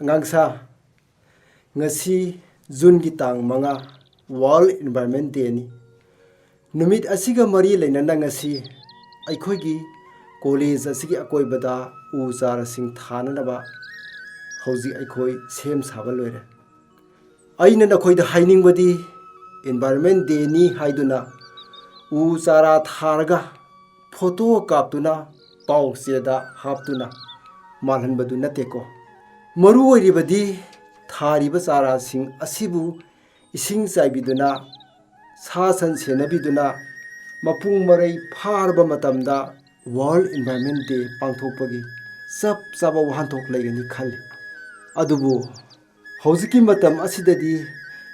ꯑꯉꯥꯡꯁꯥ, ꯉꯁꯤ ꯖꯨꯟꯒꯤ ꯇꯥꯡ ꯃꯉꯥ, World Environment Dayꯅꯤ꯫ ꯅꯨꯃꯤꯠ ꯑꯁꯤꯒ ꯃꯔꯤ ꯂꯩꯅꯅ ꯉꯁꯤ ꯑꯩꯈꯣꯏꯒꯤ ꯀꯣꯂꯦꯖ ꯑꯁꯤꯒꯤ ꯑꯀꯣꯏꯕꯗ ꯎ ꯆꯥꯔꯥꯁꯤꯡ ꯊꯥꯅꯅꯕ ꯍꯧꯖꯤꯛ ꯑꯩꯈꯣꯏ ꯁꯦꯝ ꯁꯥꯕ ꯂꯣꯏꯔꯦ꯫ ꯑꯩꯅ ꯅꯈꯣꯏꯗ ꯍꯥꯏꯅꯤꯡꯕꯗꯤ, Environment Dayꯅꯤ ꯍꯥꯏꯗꯨꯅ ꯎ ꯆꯥꯔꯥ ꯊꯥꯔꯒ ꯐꯣꯇꯣ ꯀꯥꯞꯇꯨꯅ ꯄꯥꯎ ꯆꯦꯗ ꯍꯥꯞꯇꯨꯅ ꯃꯥꯜꯍꯟꯕꯗꯨ ꯅꯠꯇꯦꯀꯣ꯫ ꯃꯔꯨ ꯑꯣꯏꯔꯤꯕꯗꯤ ꯊꯥꯔꯤꯕ ꯆꯥꯔꯥꯁꯤꯡ ꯑꯁꯤꯕꯨ ꯏꯁꯤꯡ ꯆꯥꯏꯕꯤꯗꯨꯅ, ꯁꯥ ꯁꯟ ꯁꯦꯟꯅꯕꯤꯗꯨꯅ ꯃꯄꯨꯡ ꯃꯔꯩ ꯐꯥꯔꯕ ꯃꯇꯝꯗ World Environment Day ꯄꯥꯡꯊꯣꯛꯄꯒꯤ ꯆꯞ ꯆꯥꯕ ꯋꯥꯍꯟꯊꯣꯛ ꯂꯩꯒꯅꯤ ꯈꯜꯂꯤ꯫ ꯑꯗꯨꯕꯨ ꯍꯧꯖꯤꯛꯀꯤ ꯃꯇꯝ ꯑꯁꯤꯗꯗꯤ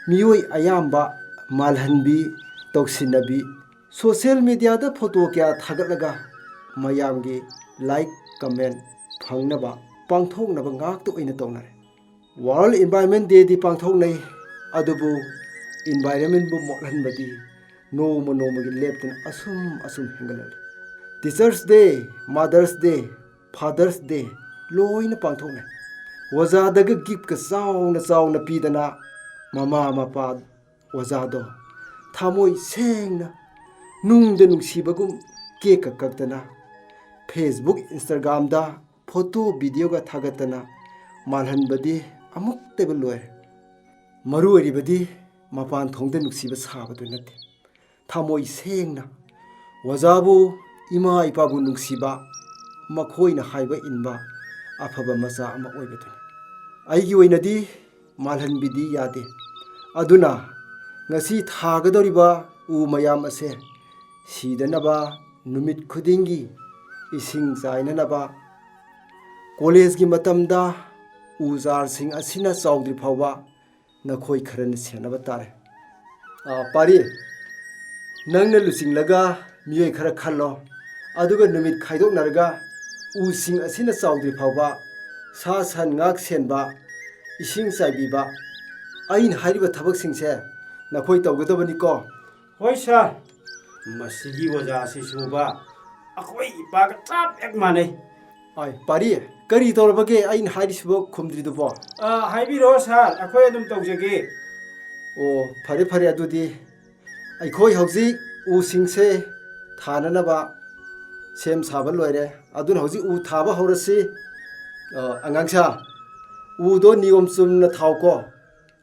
ꯃꯤꯑꯣꯏ ꯑꯌꯥꯝꯕ ꯃꯥꯜꯍꯟꯕꯤ, ꯇꯧꯁꯤꯟꯅꯕꯤ, social mediaꯗ ꯐꯣꯇꯣ ꯀꯌꯥ ꯊꯥꯒꯠꯂꯒ ꯃꯌꯥꯝꯒꯤ like, comment ꯐꯪꯅꯕ ꯄꯥꯡꯊꯣꯛꯅꯕ ꯉꯥꯛꯇ ꯑꯣꯏꯅ ꯇꯧꯅꯔꯦ꯫ World Environment Dayꯗꯤ ꯄꯥꯡꯊꯣꯛꯅꯩ, ꯑꯗꯨꯕꯨ environmentꯕꯨ ꯃꯣꯠꯍꯟꯕꯗꯤ ꯅꯣꯡꯃ ꯅꯣꯡꯃꯒꯤ ꯂꯦꯞꯇꯅ ꯑꯁꯨꯝ ꯑꯁꯨꯝ ꯍꯦꯟꯒꯠꯂꯛꯂꯤ꯫ Teachers Day, Mother's Day, Father's Day ꯂꯣꯏꯅ ꯄꯥꯡꯊꯣꯛꯅꯩ꯫ ꯑꯣꯖꯥꯗꯒ giftꯀ ꯆꯥꯎꯅ ꯆꯥꯎꯅ ꯄꯤꯗꯅ, ꯃꯃꯥ ꯃꯄꯥ ꯑꯣꯖꯥꯗꯣ ꯊꯃꯣꯏ ꯁꯦꯡꯅ ꯅꯨꯡꯗ ꯅꯨꯡꯁꯤꯕꯒꯨꯝ cakeꯀ ꯀꯛꯇꯅ, Facebook, Instagramꯗ ꯐꯣꯇꯣ videoꯒ ꯊꯥꯒꯠꯇꯅ ꯃꯥꯜꯍꯟꯕꯗꯤ ꯑꯃꯨꯛꯇꯕ ꯂꯣꯏꯔꯦ꯫ ꯃꯔꯨ ꯑꯣꯏꯔꯤꯕꯗꯤ ꯃꯄꯥꯟ ꯊꯣꯡꯗ ꯅꯨꯡꯁꯤꯕ ꯁꯥꯕꯗꯨ ꯅꯠꯇꯦ, ꯊꯃꯣꯏ ꯁꯦꯡꯅ ꯑꯣꯖꯥꯕꯨ ꯏꯃꯥ ꯏꯄꯥꯕꯨ ꯅꯨꯡꯁꯤꯕ, ꯃꯈꯣꯏꯅ ꯍꯥꯏꯕ ꯏꯟꯕ ꯑꯐꯕ ꯃꯆꯥ ꯑꯃ ꯑꯣꯏꯕꯗꯨꯅꯤ꯫ ꯑꯩꯒꯤ ꯑꯣꯏꯅꯗꯤ ꯃꯥꯜꯍꯟꯕꯤꯗꯤ ꯌꯥꯗꯦ꯫ ꯑꯗꯨꯅ ꯉꯁꯤ ꯊꯥꯒꯗꯧꯔꯤꯕ ꯎ ꯃꯌꯥꯝ ꯑꯁꯦ ꯁꯤꯗꯅꯕ, ꯅꯨꯃꯤꯠ ꯈꯨꯗꯤꯡꯒꯤ ꯏꯁꯤꯡ ꯆꯥꯏꯅꯅꯕ, ꯀꯣꯂꯦꯖꯀꯤ ꯃꯇꯝꯗ ꯎ ꯆꯥꯔꯁꯤꯡ ꯑꯁꯤꯅ ꯆꯥꯎꯗ꯭ꯔꯤ ꯐꯥꯎꯕ ꯅꯈꯣꯏ ꯈꯔꯅ ꯁꯦꯟꯅꯕ ꯇꯥꯔꯦ꯫ ꯑꯥ, ꯄꯥꯔꯤ, ꯅꯪꯅ ꯂꯨꯆꯤꯡꯂꯒ ꯃꯤꯑꯣꯏ ꯈꯔ ꯈꯜꯂꯣ, ꯑꯗꯨꯒ ꯅꯨꯃꯤꯠ ꯈꯥꯏꯗꯣꯛꯅꯔꯒ ꯎꯁꯤꯡ ꯑꯁꯤꯅ ꯆꯥꯎꯗ꯭ꯔꯤ ꯐꯥꯎꯕ ꯁꯥ ꯁꯟ ꯉꯥꯛ ꯁꯦꯟꯕ, ꯏꯁꯤꯡ ꯆꯥꯏꯕꯤꯕ, ꯑꯩꯅ ꯍꯥꯏꯔꯤꯕ ꯊꯕꯛꯁꯤꯡꯁꯦ ꯅꯈꯣꯏ ꯇꯧꯒꯗꯕꯅꯤꯀꯣ꯫ ꯍꯣꯏ ꯁꯥꯔ꯫ ꯃꯁꯤꯒꯤ ꯑꯣꯖꯥ ꯑꯁꯤꯁꯨꯕ ꯑꯩꯈꯣꯏ ꯏꯄꯥꯒ ꯆꯞ ꯍꯦꯛ ꯃꯥꯟꯅꯩ꯫ ꯑꯥꯏ, ꯄꯥꯔꯤ, ꯀꯔꯤ ꯇꯧꯔꯕꯒꯦ ꯑꯩꯅ ꯍꯥꯏꯔꯤꯁꯤꯕꯣ ꯈꯨꯝꯗ꯭ꯔꯤꯗꯨꯕꯣ? ꯑ, ꯍꯥꯏꯕꯤꯔꯣ ꯁꯥꯔ, ꯑꯩꯈꯣꯏ ꯑꯗꯨꯝ ꯇꯧꯖꯒꯦ꯫ ꯑꯣ, ꯐꯔꯦ ꯐꯔꯦ, ꯑꯗꯨꯗꯤ ꯑꯩꯈꯣꯏ ꯍꯧꯖꯤꯛ ꯎꯁꯤꯡꯁꯦ ꯊꯥꯅꯅꯕ ꯁꯦꯝ ꯁꯥꯕ ꯂꯣꯏꯔꯦ꯫ ꯑꯗꯨꯅ ꯍꯧꯖꯤꯛ ꯎ ꯊꯥꯕ ꯍꯧꯔꯁꯤ꯫ ꯑ, ꯑꯉꯥꯡꯁꯥ, ꯎꯗꯣ ꯅꯤꯌꯣꯝ ꯆꯨꯝꯅ ꯊꯥꯎꯀꯣ꯫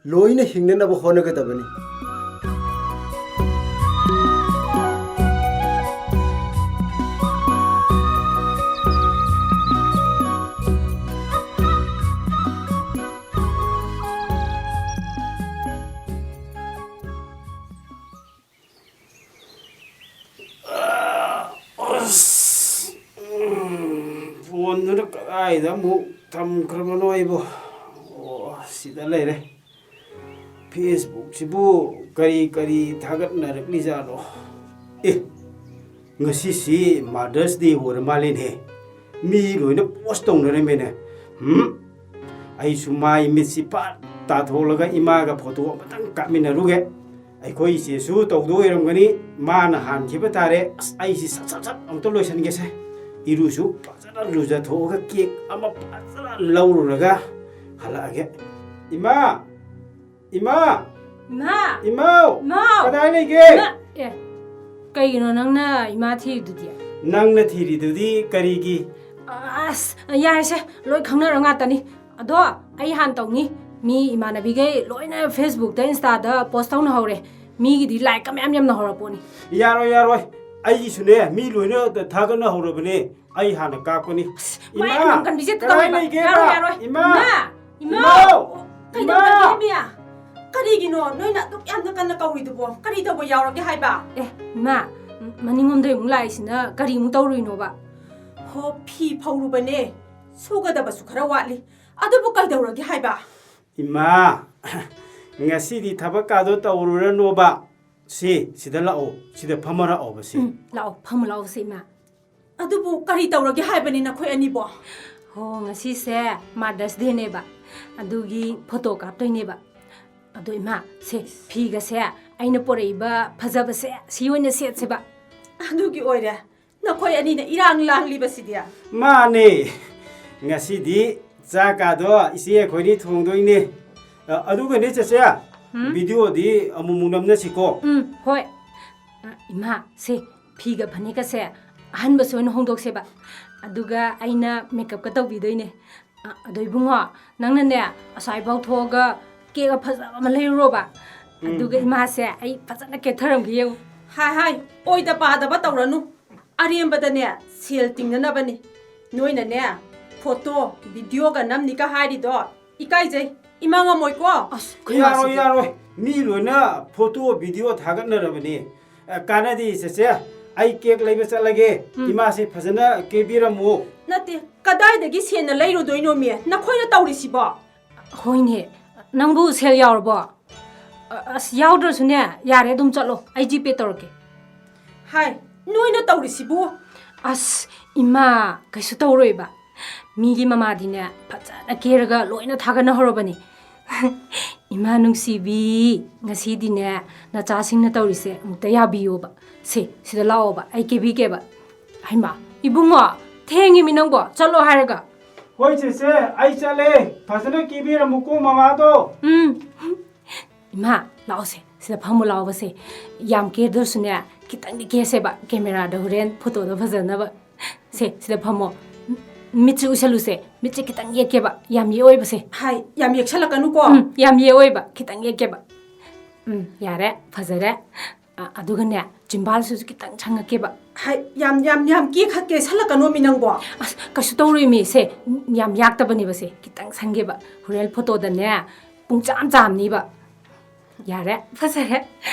ꯂꯣꯏꯅ ꯍꯤꯡꯅꯅꯕ ꯍꯣꯠꯅꯒꯗꯕꯅꯤ꯫ ꯑꯁ, ꯎꯝ, ꯐꯣꯟꯗꯨꯅ ꯀꯗꯥꯏꯗ ꯑꯃꯨꯛ ꯊꯝꯈ꯭ꯔꯕꯅꯣ ꯑꯩꯕꯣ? ꯑꯣ, ꯁꯤꯗ ꯂꯩꯔꯦ꯫ ꯐꯦꯁꯕꯨꯛꯁꯤꯕꯨ ꯀꯔꯤ ꯀꯔꯤ ꯊꯥꯒꯠꯅꯔꯛꯂꯤꯖꯥꯠꯅꯣ? ꯑꯦ, ꯉꯁꯤꯁꯤ Mother's Day ꯑꯣꯏꯔ ꯃꯥꯜꯂꯦꯅꯦ꯫ ꯃꯤ ꯂꯣꯏꯅ ꯄꯣꯁ ꯇꯧꯅꯔꯝꯃꯦꯅꯦ꯫ ꯎꯝ, ꯑꯩꯁꯨ ꯃꯥꯏ ꯃꯤꯠꯁꯤ ꯄꯥꯠ ꯇꯥꯊꯣꯛꯂꯒ ꯏꯃꯥꯒ ꯐꯣꯇꯣ ꯑꯃꯇꯪ ꯀꯥꯞꯃꯤꯟꯅꯔꯨꯒꯦ꯫ ꯑꯩꯈꯣꯏ ꯏꯆꯦꯁꯨ ꯇꯧꯗꯣꯏ ꯑꯣꯏꯔꯝꯒꯅꯤ꯫ ꯃꯥꯅ ꯍꯥꯟꯈꯤꯕ ꯇꯥꯔꯦ꯫ ꯑꯁ, ꯑꯩꯁꯤ ꯁꯠ ꯁꯠ ꯁꯠ ꯑꯃꯨꯛꯇ ꯂꯣꯏꯁꯤꯟꯒꯦꯁꯦ꯫ ꯏꯔꯨꯁꯨ ꯐꯖꯅ ꯂꯨꯖꯊꯣꯛꯑꯒ ꯀꯦꯛ ꯑꯃ ꯐꯖꯅ ꯂꯧꯔꯨꯔꯒ ꯍꯜꯂꯛꯑꯒꯦ꯫ ꯏꯃꯥ! ꯏꯃꯥ! ꯏꯃꯥ! ꯏꯃꯥꯎ! ꯏꯃꯥꯎ! ꯀꯗꯥꯏ ꯂꯩꯒꯦ? ꯏꯃꯥ! ꯑꯦ, ꯀꯩꯒꯤꯅꯣ ꯅꯪꯅ ꯏꯃꯥ ꯊꯤꯔꯤꯗꯨꯗꯤ? ꯅꯪꯅ ꯊꯤꯔꯤꯗꯨꯗꯤ ꯀꯔꯤꯒꯤ? ꯑꯁ, ꯌꯥꯔꯦꯁꯦ, ꯂꯣꯏ ꯈꯪꯅꯔ ꯉꯥꯛꯇꯅꯤ꯫ ꯑꯗꯣ ꯑꯩ ꯍꯥꯟꯅ ꯇꯧꯅꯤ꯫ ꯃꯤ ꯏꯃꯥꯟꯅꯕꯤꯈꯩ ꯂꯣꯏꯅ ꯐꯦꯁꯕꯨꯛꯇ, ꯏꯟꯁꯇꯥꯗ ꯄꯣꯁ ꯇꯧꯅ ꯍꯧꯔꯦ꯫ ꯃꯤꯒꯤꯗꯤ ꯂꯥꯏꯛꯀ ꯃꯌꯥꯝ ꯌꯥꯝꯅ ꯍꯧꯔꯛꯄꯣꯠꯅꯤ꯫ ꯌꯥꯔꯣꯏ, ꯌꯥꯔꯣꯏ꯫ ꯑꯩꯒꯤꯁꯨꯅꯦ, ꯃꯤ ꯂꯣꯏꯅ ꯊꯥꯒꯠꯅ ꯍꯧꯔꯕꯅꯦ꯫ ꯑꯩ ꯍꯥꯟꯅ ꯀꯥꯞꯀꯅꯤ꯫ ꯑꯁ, ꯏꯃꯥ, ꯃꯌꯥꯝ ꯌꯥꯝ ꯀꯟꯕꯤꯁꯦ ꯀꯗꯥꯏ ꯇꯧꯍꯟꯕ꯫ ꯂꯩꯒꯦꯕ? ꯌꯥꯔꯣꯏ, ꯌꯥꯔꯣꯏ꯫ ꯏꯃꯥ! ꯏꯃꯥ! ꯏꯃꯥ! ꯏꯃꯥ! ꯀꯩꯗꯧꯔꯒꯦ, ꯃꯤꯌꯥ? ꯀꯔꯤꯒꯤꯅꯣ ꯅꯣꯏꯅ ꯑꯗꯨꯛ ꯌꯥꯝꯅ ꯀꯟꯅ ꯀꯧꯔꯤꯗꯨꯕꯣ? ꯀꯔꯤ ꯇꯧꯕ ꯌꯥꯎꯔꯒꯦ ꯍꯥꯏꯕ? ꯑꯦ, ꯏꯃꯥ, ꯃꯅꯤꯡꯂꯣꯝꯗꯩ ꯑꯃꯨꯛ ꯂꯥꯛꯏꯁꯤꯅ ꯀꯔꯤꯃꯨꯛ ꯇꯧꯔꯨꯏꯅꯣꯕ? ꯍꯣ, ꯐꯤ ꯐꯧꯔꯨꯕꯅꯦ꯫ ꯁꯨꯒꯗꯕꯁꯨ ꯈꯔ ꯋꯥꯠꯂꯤ꯫ ꯑꯗꯨꯕꯨ ꯀꯩꯗꯧꯔꯒꯦ ꯍꯥꯏꯕ? ꯏꯃꯥ, ꯉꯁꯤꯗꯤ ꯊꯕꯛꯀꯥꯗꯣ ꯇꯧꯔꯨꯔꯅꯣꯕ꯫ ꯁꯤ, ꯁꯤꯗ ꯂꯥꯛꯑꯣ, ꯁꯤꯗ ꯐꯝꯃꯔꯛꯑꯣꯕ ꯁꯤ꯫ ꯎꯝ, ꯂꯥꯛꯑꯣ, ꯐꯝꯃꯨ ꯂꯥꯛꯑꯣ ꯁꯤ, ꯏꯃꯥ꯫ ꯑꯗꯨꯕꯨ ꯀꯔꯤ ꯇꯧꯔꯒꯦ ꯍꯥꯏꯕꯅꯤ ꯅꯈꯣꯏ ꯑꯅꯤꯕꯣ? ꯍꯣ, ꯉꯁꯤꯁꯦ Mother's Dayꯅꯦꯕ, ꯑꯗꯨꯒꯤ ꯐꯣꯇꯣ ꯀꯥꯞꯇꯣꯏꯅꯦꯕ꯫ ꯑꯗꯣ ꯏꯃꯥ, ꯁꯦ, ꯐꯤꯒꯁꯦ ꯑꯩꯅ ꯄꯣꯔꯛꯏꯕ ꯐꯖꯕꯁꯦ ꯁꯤ ꯑꯣꯏꯅ ꯁꯦꯠꯁꯦꯕ꯫ ꯑꯗꯨꯒꯤ ꯑꯣꯏꯔꯦ꯫ ꯅꯈꯣꯏ ꯑꯅꯤꯅ ꯏꯔꯥꯡ ꯂꯥꯡꯂꯤꯕꯁꯤꯗꯤ꯫ ꯃꯥꯅꯦ꯫ ꯉꯁꯤꯗꯤ ꯆꯥꯛꯀꯥꯗꯣ ꯏꯆꯦ ꯑꯩꯈꯣꯏꯅꯤ ꯊꯣꯡꯗꯣꯏꯅꯦ꯫ ꯑ, ꯑꯗꯨꯒꯅꯦ ꯆꯦꯆꯦ, ꯎꯝ? ꯚꯤꯗꯤꯑꯣꯗꯤ ꯑꯃꯨꯛꯃꯨꯛ ꯅꯝꯅꯁꯤꯀꯣ꯫ ꯎꯝ, ꯍꯣꯏ꯫ ꯑ, ꯏꯃꯥ, ꯁꯦ, ꯐꯤꯒ ꯐꯅꯦꯛꯀꯁꯦ ꯑꯍꯟꯕꯁꯨ ꯑꯣꯏꯅ ꯍꯣꯡꯗꯣꯛꯁꯦꯕ꯫ ꯑꯗꯨꯒ ꯑꯩꯅ ꯃꯦꯀꯞꯀ ꯇꯧꯕꯤꯗꯣꯏꯅꯦ꯫ ꯑ, ꯑꯗꯣ ꯏꯕꯨꯡꯉꯣ, ꯅꯪꯅꯅꯦ, ꯑꯁ꯭ꯋꯥꯏꯐꯥꯎ ꯊꯣꯛꯑꯒ ꯀꯦꯛ ꯑꯐꯖꯕ ꯑꯃ ꯂꯩꯔꯨꯔꯣꯕ꯫ ꯎꯝ꯫ ꯑꯗꯨꯒ ꯏꯃꯥꯁꯦ ꯑꯩ ꯐꯖꯅ ꯀꯦꯊꯔꯝꯒꯦ ꯌꯦꯡꯉꯨ꯫ ꯍꯥꯏ, ꯍꯥꯏ, ꯑꯣꯏꯗ ꯄꯥꯗꯕ ꯇꯧꯔꯅꯨ꯫ ꯑꯔꯦꯝꯕꯗꯅꯦ ꯁꯦꯜ ꯇꯤꯡꯅꯅꯕꯅꯤ꯫ ꯅꯣꯏꯅꯅꯦ ꯐꯣꯇꯣ, ꯚꯤꯗꯤꯑꯣꯒ ꯅꯝꯅꯤꯒ ꯍꯥꯏꯔꯤꯗꯣ ꯏꯀꯥꯏꯖꯩ꯫ ꯏꯃꯥ ꯉꯝꯃꯣꯏꯀꯣ꯫ ꯑꯁ, ꯈꯨꯏꯃꯥꯁꯤꯗꯤ꯫ ꯌꯥꯔꯣꯏ, ꯌꯥꯔꯣꯏ꯫ ꯃꯤ ꯂꯣꯏꯅ ꯐꯣꯇꯣ, ꯚꯤꯗꯤꯑꯣ ꯊꯥꯒꯠꯅꯔꯕꯅꯤ꯫ ꯑ, ꯀꯥꯟꯅꯗꯦ, ꯆꯦꯆꯦ꯫ ꯑꯩ ꯀꯦꯛ ꯂꯩꯕ ꯆꯠꯂꯒꯦ꯫ ꯎꯝ꯫ ꯏꯃꯥꯁꯦ ꯐꯖꯅ ꯀꯦꯕꯤꯔꯝꯃꯨ꯫ ꯅꯠꯇꯦ, ꯀꯗꯥꯏꯗꯒꯤ ꯁꯦꯟꯅ ꯂꯩꯔꯨꯗꯣꯏꯅꯣꯃꯤ? ꯅꯈꯣꯏꯅ ꯇꯧꯔꯤꯁꯤꯕꯣ? ꯍꯣꯏꯅꯦ, ꯅꯪꯕꯨ ꯁꯦꯜ ꯌꯥꯎꯔꯕꯣ? ꯑ-, ꯑꯁ, ꯌꯥꯎꯗ꯭ꯔꯁꯨꯅꯦ, ꯌꯥꯔꯦ, ꯑꯗꯨꯝ ꯆꯠꯂꯣ, ꯑꯩ ꯖꯤꯄꯦ ꯇꯧꯔꯛꯀꯦ꯫ ꯍꯥꯏ, ꯅꯣꯏꯅ ꯇꯧꯔꯤꯁꯤꯕꯨ? ꯑꯁ, ꯏꯃꯥ, ꯀꯩꯁꯨ ꯇꯧꯔꯣꯏꯕ꯫ ꯃꯤꯒꯤ ꯃꯃꯥꯗꯤꯅꯦ, ꯐꯖꯅ ꯀꯦꯔꯒ ꯂꯣꯏꯅ ꯊꯥꯒꯠꯅꯍꯧꯔꯕꯅꯤ꯫ ꯏꯃꯥ ꯅꯨꯡꯁꯤꯕꯤ, ꯉꯁꯤꯗꯤꯅꯦ, ꯅꯆꯥꯁꯤꯡꯅ ꯇꯧꯔꯤꯁꯦ ꯑꯃꯨꯛꯇ ꯌꯥꯕꯤꯌꯣꯕ꯫ ꯁꯦ, ꯁꯤꯗ ꯂꯥꯛꯑꯣꯕ, ꯑꯩ ꯀꯦꯕꯤꯒꯦꯕ꯫ ꯍꯩꯃꯥ, ꯏꯕꯨꯡꯉꯣ, ꯊꯦꯡꯉꯤꯃꯤ ꯅꯪꯕꯣ, ꯆꯠꯂꯣ ꯍꯥꯏꯔꯒ꯫ ꯍꯣꯏ ꯆꯦꯆꯦ, ꯑꯩ ꯆꯠꯂꯦ꯫ ꯐꯖꯅ ꯀꯦꯕꯤꯔꯝꯃꯨꯀꯣ ꯃꯃꯥꯗꯣ꯫ ꯎꯝ꯫ ꯏꯃꯥ, ꯂꯥꯛꯑꯣꯁꯦ, ꯁꯤꯗ ꯐꯝꯃꯨ ꯂꯥꯛꯑꯣꯕꯁꯦ꯫ ꯌꯥꯝ ꯀꯦꯗ꯭ꯔꯁꯨꯅꯦ, ꯈꯤꯇꯪꯗꯤ ꯀꯦꯁꯦꯕ, ꯀꯦꯃꯦꯔꯥꯗ ꯍꯣꯔꯦꯟ ꯐꯣꯇꯣꯗ ꯐꯖꯅꯕ꯫ ꯁꯦ, ꯁꯤꯗ ꯐꯝꯃꯣ꯫ ꯃꯤꯠꯁꯦ ꯎꯏꯁꯜꯂꯨꯁꯦ, ꯃꯤꯠꯁꯦ ꯈꯤꯇꯪ ꯌꯦꯛꯀꯦꯕ, ꯌꯥꯝ ꯌꯦꯛꯑꯣꯏꯕꯁꯦ꯫ ꯍꯥꯏ, ꯌꯥꯝ ꯌꯦꯛꯁꯜꯂꯛꯀꯅꯨꯀꯣ꯫ ꯎꯝ, ꯌꯥꯝ ꯌꯦꯛꯑꯣꯏꯕ, ꯈꯤꯇꯪ ꯌꯦꯛꯀꯦꯕ꯫ ꯎꯝ, ꯌꯥꯔꯦ, ꯐꯖꯔꯦ꯫ ꯑ, ꯑꯗꯨꯒꯅꯦ, ꯆꯤꯝꯕꯥꯜꯁꯤꯁꯨ ꯈꯤꯇꯪ ꯁꯪꯉꯛꯀꯦꯕ꯫ ꯍꯥꯏ, ꯌꯥꯝ, ꯌꯥꯝ, ꯌꯥꯝ ꯀꯦꯈꯠꯀꯦ ꯁꯜꯂꯛꯀꯅꯣꯃꯤ ꯅꯪꯕꯣ꯫ ꯑꯁ, ꯀꯩꯁꯨ ꯇꯧꯔꯣꯏꯃꯤ, ꯁꯦ, ꯌꯥꯝ ꯌꯥꯛꯇꯕꯅꯦꯕ ꯁꯦ, ꯈꯤꯇꯪ ꯁꯪꯒꯦꯕ꯫ ꯍꯣꯔꯦꯟ ꯐꯣꯇꯣꯗꯅꯦ, ꯄꯨꯡꯆꯥꯝ ꯆꯥꯝꯅꯤꯕ꯫ ꯌꯥꯔꯦ, ꯐꯖꯔꯦ꯫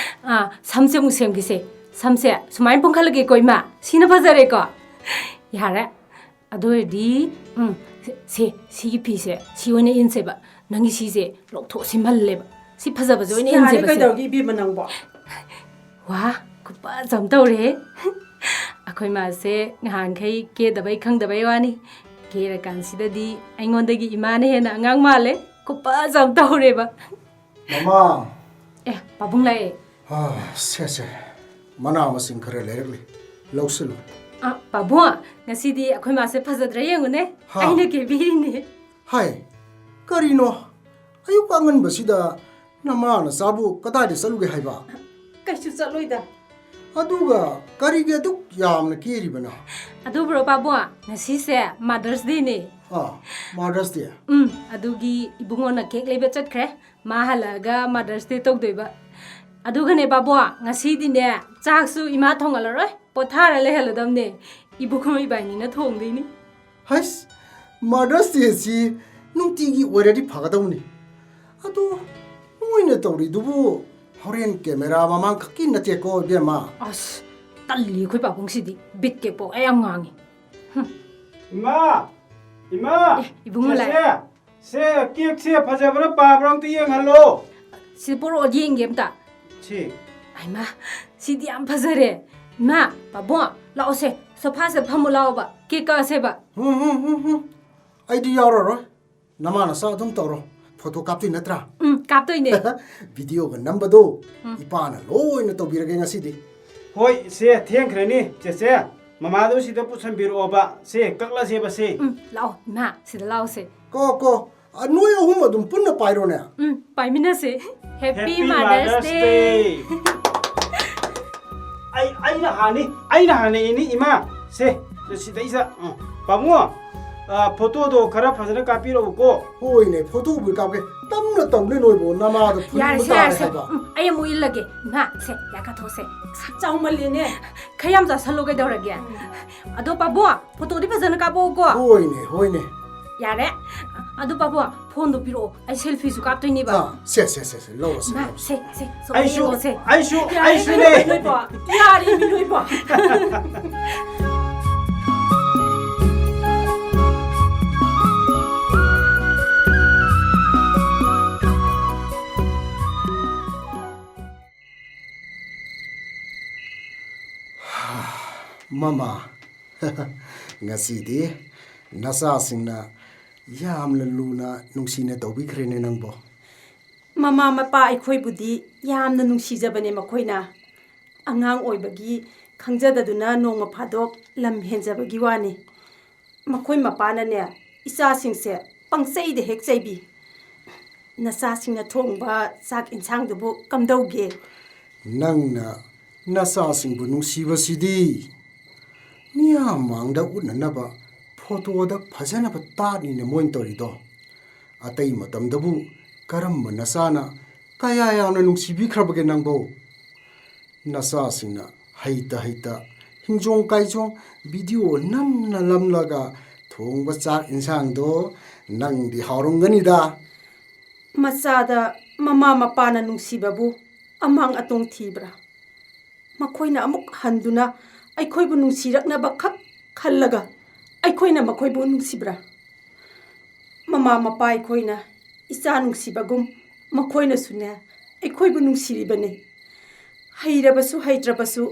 ꯑꯥ, ꯁꯝꯁꯦ ꯑꯃꯨꯛ ꯁꯦꯝꯒꯦꯁꯦ꯫ ꯁꯝꯁꯦ ꯁꯨꯃꯥꯏꯅ ꯄꯨꯟꯈꯠꯂꯒꯦꯀꯣ, ꯏꯃꯥ꯫ ꯁꯤꯅ ꯐꯖꯔꯦꯀꯣ? ꯌꯥꯔꯦ꯫ ꯑꯗꯨ ꯑꯣꯏꯔꯗꯤ, ꯎꯝ, ꯁꯦ, ꯁꯤꯒꯤ ꯐꯤꯁꯦ, ꯁꯤ ꯑꯣꯏꯅ ꯏꯟꯁꯦꯕ꯫ ꯅꯪꯒꯤ ꯁꯤꯁꯦ ꯂꯧꯊꯣꯛ ꯁꯤꯃꯜꯂꯦꯕ꯫ ꯁꯤ ꯐꯖꯕꯁꯦ ꯑꯣꯏꯅ ꯌꯥꯔꯦ, ꯏꯟꯁꯦꯕ, ꯁꯦ꯫ ꯀꯩꯗꯧꯔꯒꯦ, ꯏꯕꯦꯝꯃ, ꯅꯪꯕꯣ? ꯋꯥ, ꯈꯨꯐꯖ ꯑꯃ ꯇꯧꯔꯦꯍꯦ꯫ ꯑꯩꯈꯣꯏ ꯃꯥꯁꯦ ꯉꯍꯥꯟꯈꯩ ꯀꯦꯗꯕꯩ ꯈꯪꯗꯕꯩ ꯋꯥꯅꯤ꯫ ꯀꯦꯔꯀꯥꯟꯁꯤꯗꯗꯤ ꯑꯩꯉꯣꯟꯗꯒꯤ ꯏꯃꯥꯅ ꯍꯦꯟꯅ ꯑꯉꯥꯡ ꯃꯥꯜꯂꯦ꯫ ꯈꯨꯐꯖ ꯑꯃ ꯇꯧꯔꯦꯕ꯫ ꯃꯃꯥ! ꯑꯦ, ꯄꯥꯕꯨꯡ ꯂꯥꯛꯑꯦ꯫ ꯑꯥ, ꯁꯦ, ꯁꯦ꯫ ꯃꯅꯥ ꯃꯁꯤꯡ ꯈꯔ ꯂꯩꯔꯛꯂꯤ꯫ ꯂꯧꯁꯤꯜꯂꯨ꯫ ꯑ, ꯄꯥꯕꯨꯡ, ꯉꯁꯤꯗꯤ ꯑꯩꯈꯣꯏ ꯃꯥꯁꯦ ꯐꯖꯗ꯭ꯔꯥ ꯌꯦꯡꯉꯨꯅꯦ꯫ ꯍꯥ? ꯑꯩꯅ ꯀꯦꯕꯤꯔꯤꯅꯦ꯫ ꯍꯥꯏ, ꯀꯔꯤꯅꯣ? ꯑꯌꯨꯛ ꯑꯉꯟꯕꯁꯤꯗ ꯅꯃꯥ ꯅꯆꯥꯕꯨ ꯀꯗꯥꯏꯗ ꯆꯠꯂꯨꯒꯦ ꯍꯥꯏꯕ? ꯀꯩꯁꯨ ꯆꯠꯂꯣꯏꯗ꯫ ꯑꯗꯨꯒ ꯀꯔꯤꯒꯤ ꯑꯗꯨꯛ ꯌꯥꯝꯅ ꯀꯦꯔꯤꯕꯅꯣ? ꯑꯗꯨꯕꯨꯔꯣ ꯄꯥꯕꯨꯡ, ꯉꯁꯤꯁꯦ Mother's Dayꯅꯦ꯫ ꯑꯥ, Mother's Day? ꯎꯝ, ꯑꯗꯨꯒꯤ ꯏꯕꯨꯡꯉꯣꯅ cake ꯂꯩꯕ ꯆꯠꯈ꯭ꯔꯦ꯫ ꯃꯥ ꯍꯜꯂꯛꯑꯒ Mother's Day ꯇꯧꯗꯣꯏꯕ꯫ ꯑꯗꯨꯒꯅꯦ ꯄꯥꯕꯨꯡ, ꯉꯁꯤꯗꯤꯅꯦ, ꯆꯥꯛꯁꯨ ꯏꯃꯥ ꯊꯣꯡꯍꯜꯂꯔꯣꯏ, ꯄꯣꯊꯥꯔ ꯂꯩꯍꯜꯂꯗꯕꯅꯦ꯫ ꯏꯕꯨꯡꯉꯣ ꯏꯕꯥꯅꯤꯅ ꯊꯣꯡꯗꯣꯏꯅꯤ꯫ ꯍꯩꯁ, Mother's Day ꯁꯤ ꯅꯨꯡꯇꯤꯒꯤ ꯑꯣꯏꯔꯗꯤ ꯐꯒꯗꯧꯅꯤ꯫ ꯑꯗꯣ ꯅꯣꯏꯅ ꯇꯧꯔꯤꯗꯨꯕꯨ ꯍꯣꯔꯦꯟ camera ꯃꯃꯥꯡ ꯈꯛꯀꯤ ꯅꯠꯇꯦꯀꯣ, ꯏꯕꯦꯝꯃ꯫ ꯑꯁ, ꯇꯜꯂꯤ ꯑꯩꯈꯣꯏ ꯄꯥꯕꯨꯡꯁꯤꯗꯤ, ꯕꯤꯠ ꯇꯦꯛꯄ ꯋꯥ ꯌꯥꯝ ꯉꯥꯡꯉꯤ꯫ ꯍꯨꯝ꯫ ꯏꯃꯥ! ꯏꯃꯥ! ꯑꯦ, ꯏꯕꯨꯡꯉꯣ ꯂꯥꯛꯑꯦ꯫ ꯆꯦꯆꯦ, ꯁꯦ, cake ꯁꯦ ꯐꯖꯕ꯭ꯔꯥ ꯄꯥꯕ꯭ꯔꯥ ꯑꯝꯇ ꯌꯦꯡꯍꯜꯂꯣ꯫ ꯁꯤ ꯄꯣꯔꯛꯑꯣ, ꯌꯦꯡꯒꯦ ꯑꯝꯇ꯫ ꯁꯤ꯫ ꯍꯩꯃꯥ, ꯁꯤꯗꯤ ꯌꯥꯝ ꯐꯖꯔꯦ꯫ ꯏꯃꯥ, ꯄꯥꯕꯨꯡ, ꯂꯥꯛꯑꯣꯁꯦ, sofa ꯁꯤꯗ ꯐꯝꯃꯨ ꯂꯥꯛꯑꯣꯕ, cake ꯀꯛꯑꯁꯦꯕ꯫ ꯍꯨꯝ, ꯍꯨꯝ, ꯍꯨꯝ, ꯍꯨꯝ꯫ ꯑꯩꯗꯤ ꯌꯥꯎꯔꯔꯣꯏ꯫ ꯅꯃꯥ ꯅꯆꯥ ꯑꯗꯨꯝ ꯇꯧꯔꯣ꯫ Photo ꯀꯥꯞꯇꯣꯏ ꯅꯠꯇ꯭ꯔꯥ? ꯎꯝ, ꯀꯥꯞꯇꯣꯏꯅꯦ꯫ Video ꯒ ꯅꯝꯕꯗꯣ ꯎꯝ꯫ ꯏꯄꯥꯅ ꯂꯣꯏꯅ ꯇꯧꯕꯤꯔꯒꯦ ꯉꯁꯤꯗꯤ꯫ ꯍꯣꯏ, ꯁꯦ, ꯊꯦꯡꯈ꯭ꯔꯅꯤ, ꯆꯦꯆꯦ꯫ ꯃꯃꯥꯗꯣ ꯁꯤꯗ ꯄꯨꯁꯟꯕꯤꯔꯛꯑꯣꯕ꯫ ꯁꯦ, ꯀꯛꯂꯁꯦꯕ, ꯁꯦ꯫ ꯎꯝ, ꯂꯥꯛꯑꯣ, ꯏꯃꯥ, ꯁꯤꯗ ꯂꯥꯛꯑꯣꯁꯦ꯫ ꯀꯣ, ꯀꯣ, ꯑ, ꯅꯣꯏ ꯑꯍꯨꯝ ꯑꯗꯨꯝ ꯄꯨꯟꯅ ꯄꯥꯏꯔꯣꯅꯦ꯫ ꯎꯝ, ꯄꯥꯏꯃꯤꯟꯅꯁꯦ꯫ Happy Happy Mother's Mother's Day꯫ Day꯫ ꯑꯩ, ꯑꯩꯅ ꯍꯥꯟꯅꯤ, ꯑꯩꯅ ꯍꯥꯟꯅ ꯏꯅꯤ, ꯏꯃꯥ꯫ ꯁꯦ, ꯁꯤꯗꯩꯁꯤꯗ, ꯎꯝ, ꯄꯥꯕꯨꯡ, ꯑ, photo ꯗꯣ ꯈꯔ ꯐꯖꯅ ꯀꯥꯞꯄꯤꯔꯛꯎꯀꯣ꯫ ꯍꯣꯏꯅꯦ, photo ꯕꯨ ꯀꯥꯞꯀꯦ꯫ ꯇꯞꯅ ꯇꯧꯅꯦ ꯅꯣꯏꯕꯨ, ꯅꯃꯥꯗꯣ ꯐꯨꯅꯤꯡꯕ ꯌꯥꯔꯦꯁꯦ, ꯇꯥꯔꯦ ꯌꯥꯔꯦꯁꯦ꯫ ꯍꯥꯏꯕ꯫ ꯎꯝ, ꯑꯩ ꯑꯃꯨꯛ ꯏꯜꯂꯒꯦ꯫ ꯏꯃꯥ, ꯁꯦ, ꯌꯥ ꯀꯥꯊꯣꯛꯁꯦ꯫ ꯆꯥꯎꯃꯜꯂꯦꯅꯦ꯫ ꯈꯔ ꯌꯥꯝ ꯆꯥꯁꯜꯂꯣ, ꯀꯩꯗꯧꯔꯒꯦ? ꯎꯝ꯫ ꯑꯗꯣ ꯄꯥꯕꯨꯡ, photo ꯗꯤ ꯐꯖꯅ ꯀꯥꯞꯄꯛꯎꯀꯣ꯫ ꯍꯣꯏꯅꯦ, ꯍꯣꯏꯅꯦ꯫ ꯌꯥꯔꯦ꯫ ꯑꯗꯣ ꯄꯥꯕꯨꯡ, phone ꯗꯣ ꯄꯤꯔꯛꯑꯣ꯫ ꯑꯩ selfie ꯁꯨ ꯀꯥꯞꯇꯣꯏꯅꯦꯕ꯫ ꯑꯥ, ꯁꯦ, ꯁꯦ, ꯁꯦ, ꯁꯦ, ꯂꯧꯔꯣ, ꯁꯦ, ꯏꯃꯥ, ꯂꯧꯔꯣ꯫ ꯁꯦ, ꯁꯦ, ꯁꯣꯝꯗ ꯑꯩꯁꯨ, ꯌꯦꯡꯉꯣꯁꯦ꯫ ꯑꯩꯁꯨ, ꯌꯥꯔꯦ, ꯑꯩꯁꯨꯅꯦ꯫ ꯅꯣꯏꯕꯣ, ꯅꯣꯏꯕꯣ꯫ ꯌꯥꯔꯦ, ꯃꯤ ꯅꯣꯏꯕꯣ꯫ ꯃꯃꯥ, ꯉꯁꯤꯗꯤ ꯅꯆꯥꯁꯤꯡꯅ ꯌꯥꯝꯅ ꯂꯨꯅ ꯅꯨꯡꯁꯤꯅ ꯇꯧꯕꯤꯈ꯭ꯔꯦꯅꯦ ꯅꯪꯕꯣ꯫ ꯃꯃꯥ ꯃꯄꯥ ꯑꯩꯈꯣꯏꯕꯨꯗꯤ ꯌꯥꯝꯅ ꯅꯨꯡꯁꯤꯖꯕꯅꯦ ꯃꯈꯣꯏꯅ꯫ ꯑꯉꯥꯡ ꯑꯣꯏꯕꯒꯤ ꯈꯪꯖꯗꯗꯨꯅ ꯅꯣꯡꯃ ꯐꯥꯗꯣꯛ ꯂꯝ ꯍꯦꯟꯖꯕꯒꯤ ꯋꯥꯅꯤ꯫ ꯃꯈꯣꯏ ꯃꯄꯥꯅꯅꯦ, ꯏꯆꯥꯁꯤꯡꯁꯦ ꯄꯪꯆꯩꯗ ꯍꯦꯛ ꯆꯩꯕꯤ꯫ ꯅꯆꯥꯁꯤꯡꯅ ꯊꯣꯡꯕ ꯆꯥꯛ ꯏꯟꯁꯥꯡꯗꯨꯕꯨ ꯀꯝꯗꯧꯒꯦ? ꯅꯪꯅ ꯅꯆꯥꯁꯤꯡꯕꯨ ꯅꯨꯡꯁꯤꯕꯁꯤꯗꯤ ꯃꯤꯌꯥꯝ ꯃꯥꯡꯗ ꯎꯠꯅꯅꯕ ꯐꯣꯇꯣꯗ ꯐꯖꯅꯕ ꯇꯥꯠꯅꯤꯅ ꯃꯣꯏꯅ ꯇꯧꯔꯤꯗꯣ꯫ ꯑꯇꯩ ꯃꯇꯝꯗꯕꯨ ꯀꯔꯝꯕ ꯅꯆꯥꯅ ꯀꯌꯥ ꯌꯥꯝꯅ ꯅꯨꯡꯁꯤꯕꯤꯈ꯭ꯔꯕꯒꯦ ꯅꯪꯕꯨ? ꯅꯆꯥꯁꯤꯡꯅ ꯍꯩꯇ ꯍꯩꯇ ꯍꯤꯡꯖꯣꯡ ꯀꯥꯏꯖꯣꯡ ꯚꯤꯗꯤꯑꯣ ꯅꯝꯅ ꯅꯝꯂꯒ ꯊꯣꯡꯕ ꯆꯥꯛ ꯏꯟꯁꯥꯡꯗꯣ ꯅꯪꯗꯤ ꯍꯥꯎꯔꯝꯒꯅꯤꯗ꯫ ꯃꯆꯥꯗ ꯃꯃꯥ ꯃꯄꯥꯅ ꯅꯨꯡꯁꯤꯕꯕꯨ ꯑꯃꯥꯡ ꯑꯇꯣꯡ ꯊꯤꯕ꯭ꯔꯥ? ꯃꯈꯣꯏꯅ ꯑꯃꯨꯛ ꯍꯟꯗꯨꯅ ꯑꯩꯈꯣꯏꯕꯨ ꯅꯨꯡꯁꯤꯔꯛꯅꯕ ꯈꯛ ꯈꯜꯂꯒ ꯑꯩꯈꯣꯏꯅ ꯃꯈꯣꯏꯕꯨ ꯅꯨꯡꯁꯤꯕ꯭ꯔꯥ? ꯃꯃꯥ ꯃꯄꯥ ꯑꯩꯈꯣꯏꯅ ꯏꯆꯥ ꯅꯨꯡꯁꯤꯕꯒꯨꯝ ꯃꯈꯣꯏꯅꯁꯨꯅꯦ ꯑꯩꯈꯣꯏꯕꯨ ꯅꯨꯡꯁꯤꯔꯤꯕꯅꯤ꯫ ꯍꯩꯔꯕꯁꯨ ꯍꯩꯇ꯭ꯔꯕꯁꯨ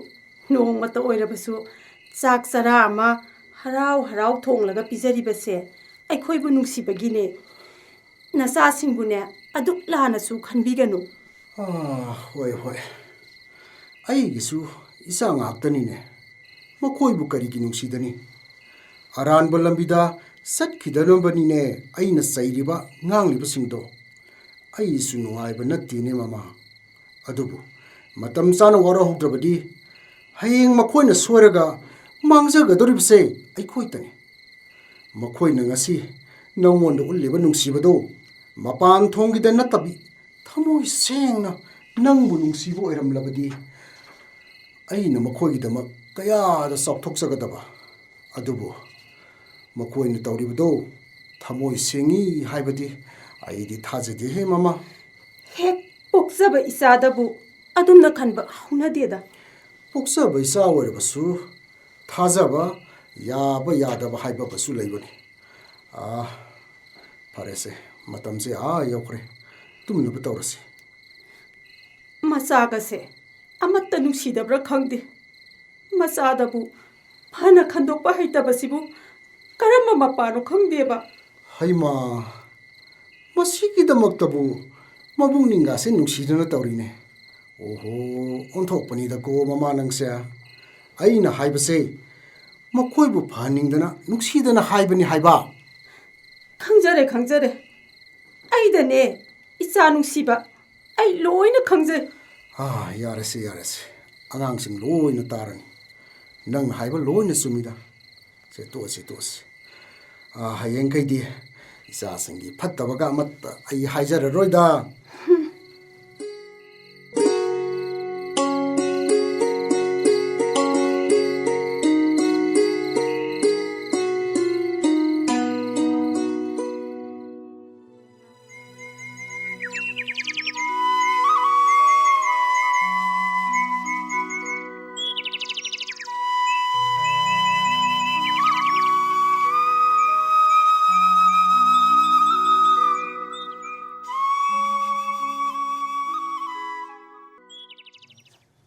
ꯅꯣꯡꯃꯇ ꯑꯣꯏꯔꯕꯁꯨ ꯆꯥꯛ ꯆꯔꯥ ꯑꯃ ꯍꯔꯥꯎ ꯍꯔꯥꯎ ꯊꯣꯡꯂꯒ ꯄꯤꯖꯔꯤꯕꯁꯦ ꯑꯩꯈꯣꯏꯕꯨ ꯅꯨꯡꯁꯤꯕꯒꯤꯅꯦ꯫ ꯅꯆꯥꯁꯤꯡꯕꯨꯅꯦ ꯑꯗꯨꯛ ꯂꯥꯟꯅꯁꯨ ꯈꯟꯕꯤꯒꯅꯨ꯫ ꯑꯥ, ꯍꯣꯏ, ꯍꯣꯏ꯫ ꯑꯩꯒꯤꯁꯨ ꯏꯆꯥ ꯉꯥꯛꯇꯅꯤꯅꯦ꯫ ꯃꯈꯣꯏꯕꯨ ꯀꯔꯤꯒꯤ ꯅꯨꯡꯁꯤꯗꯅꯤ? ꯑꯔꯥꯟꯕ ꯂꯝꯕꯤꯗ ꯆꯠꯈꯤꯗꯅꯕꯅꯤꯅꯦ ꯑꯩꯅ ꯆꯩꯔꯤꯕ, ꯉꯥꯡꯂꯤꯕꯁꯤꯡꯗꯣ꯫ ꯑꯩꯁꯨ ꯅꯨꯡꯉꯥꯏꯕ ꯅꯠꯇꯦꯅꯦ, ꯃꯃꯥ꯫ ꯑꯗꯨꯕꯨ ꯃꯇꯝ ꯆꯥꯅ ꯋꯥꯔꯧꯍꯧꯗ꯭ꯔꯕꯗꯤ ꯍꯌꯦꯡ ꯃꯈꯣꯏꯅ ꯁꯣꯏꯔꯒ ꯃꯥꯡꯖꯒꯗꯧꯔꯤꯕꯁꯦ ꯑꯩꯈꯣꯏꯇꯅꯤ꯫ ꯃꯈꯣꯏꯅ ꯉꯁꯤ ꯅꯉꯣꯟꯗ ꯎꯠꯂꯤꯕ ꯅꯨꯡꯁꯤꯕꯗꯣ ꯃꯄꯥꯟ ꯊꯣꯡꯒꯤꯗ ꯅꯠꯇꯕꯤ ꯊꯃꯣꯏ ꯁꯦꯡꯅ ꯅꯪꯕꯨ ꯅꯨꯡꯁꯤꯕ ꯑꯣꯏꯔꯝꯂꯕꯗꯤ ꯑꯩꯅ ꯃꯈꯣꯏꯒꯤꯗꯃꯛ ꯀꯌꯥꯗ ꯆꯥꯎꯊꯣꯛꯆꯒꯗꯕ꯫ ꯑꯗꯨꯕꯨ ꯃꯈꯣꯏꯅ ꯇꯧꯔꯤꯕꯗꯣ ꯊꯃꯣꯏ ꯁꯦꯡꯉꯤ ꯍꯥꯏꯕꯗꯤ ꯑꯩꯗꯤ ꯊꯥꯖꯗꯦꯍꯦ, ꯃꯃꯥ꯫ ꯍꯦꯛ ꯄꯣꯛꯆꯕ ꯏꯆꯥꯗꯕꯨ ꯑꯗꯨꯝꯅ ꯈꯟꯕ ꯍꯧꯅꯗꯦꯗ꯫ ꯄꯣꯛꯆꯕ ꯏꯆꯥ ꯑꯣꯏꯔꯕꯁꯨ ꯊꯥꯖꯕ ꯌꯥꯕ ꯌꯥꯗꯕ ꯍꯥꯏꯕ ꯑꯃꯁꯨ ꯂꯩꯕꯅꯤ꯫ ꯑꯥ, ꯐꯔꯦꯁꯦ, ꯃꯇꯝꯁꯦ ꯑꯥ ꯌꯧꯈ꯭ꯔꯦ, ꯇꯨꯝꯅꯕ ꯇꯧꯔꯁꯤ꯫ ꯃꯆꯥꯒꯁꯦ ꯑꯃꯠꯇ ꯅꯨꯡꯁꯤꯗꯕ꯭ꯔꯥ ꯈꯪꯗꯦ꯫ ꯃꯆꯥꯗꯕꯨ ꯐꯅ ꯈꯟꯗꯣꯛꯄ ꯍꯩꯇꯕꯁꯤꯕꯨ ꯀꯔꯝꯕ ꯃꯄꯥꯅꯣ ꯈꯪꯗꯦꯕ꯫ ꯍꯩꯃꯥ, ꯃꯁꯤꯒꯤꯗꯃꯛꯇꯕꯨ ꯃꯕꯨꯛꯅꯤꯡꯒꯥꯁꯦ ꯅꯨꯡꯁꯤꯗꯅ ꯇꯧꯔꯤꯅꯦ꯫ ꯑꯣꯍꯣ, ꯑꯣꯟꯊꯣꯛꯄꯅꯤꯗꯀꯣ ꯃꯃꯥ ꯅꯪꯁꯦ꯫ ꯑꯩꯅ ꯍꯥꯏꯕꯁꯦ ꯃꯈꯣꯏꯕꯨ ꯐꯍꯟꯅꯤꯡꯗꯅ, ꯅꯨꯡꯁꯤꯗꯅ ꯍꯥꯏꯕꯅꯤ ꯍꯥꯏꯕ꯫ ꯈꯪꯖꯔꯦ, ꯈꯪꯖꯔꯦ꯫ ꯑꯩꯗꯅꯦ, ꯏꯆꯥ ꯅꯨꯡꯁꯤꯕ, ꯑꯩ ꯂꯣꯏꯅ ꯈꯪꯖꯩ꯫ ꯑꯥ, ꯌꯥꯔꯦꯁꯦ, ꯌꯥꯔꯦꯁꯦ꯫ ꯑꯉꯥꯡꯁꯤꯡ ꯂꯣꯏꯅ ꯇꯥꯔꯅꯤ꯫ ꯅꯪꯅ ꯍꯥꯏꯕ ꯂꯣꯏꯅ ꯆꯨꯝꯃꯤꯗ꯫ ꯁꯦ, ꯇꯣꯛꯑꯁꯤ, ꯇꯣꯛꯑꯁꯤ꯫ ꯑꯥ, ꯍꯌꯦꯡꯈꯩꯗꯤ ꯏꯆꯥꯁꯤꯡꯒꯤ ꯐꯠꯇꯕꯒ ꯑꯃꯠꯇ ꯑꯩ ꯍꯥꯏꯖꯔꯔꯣꯏꯗ꯫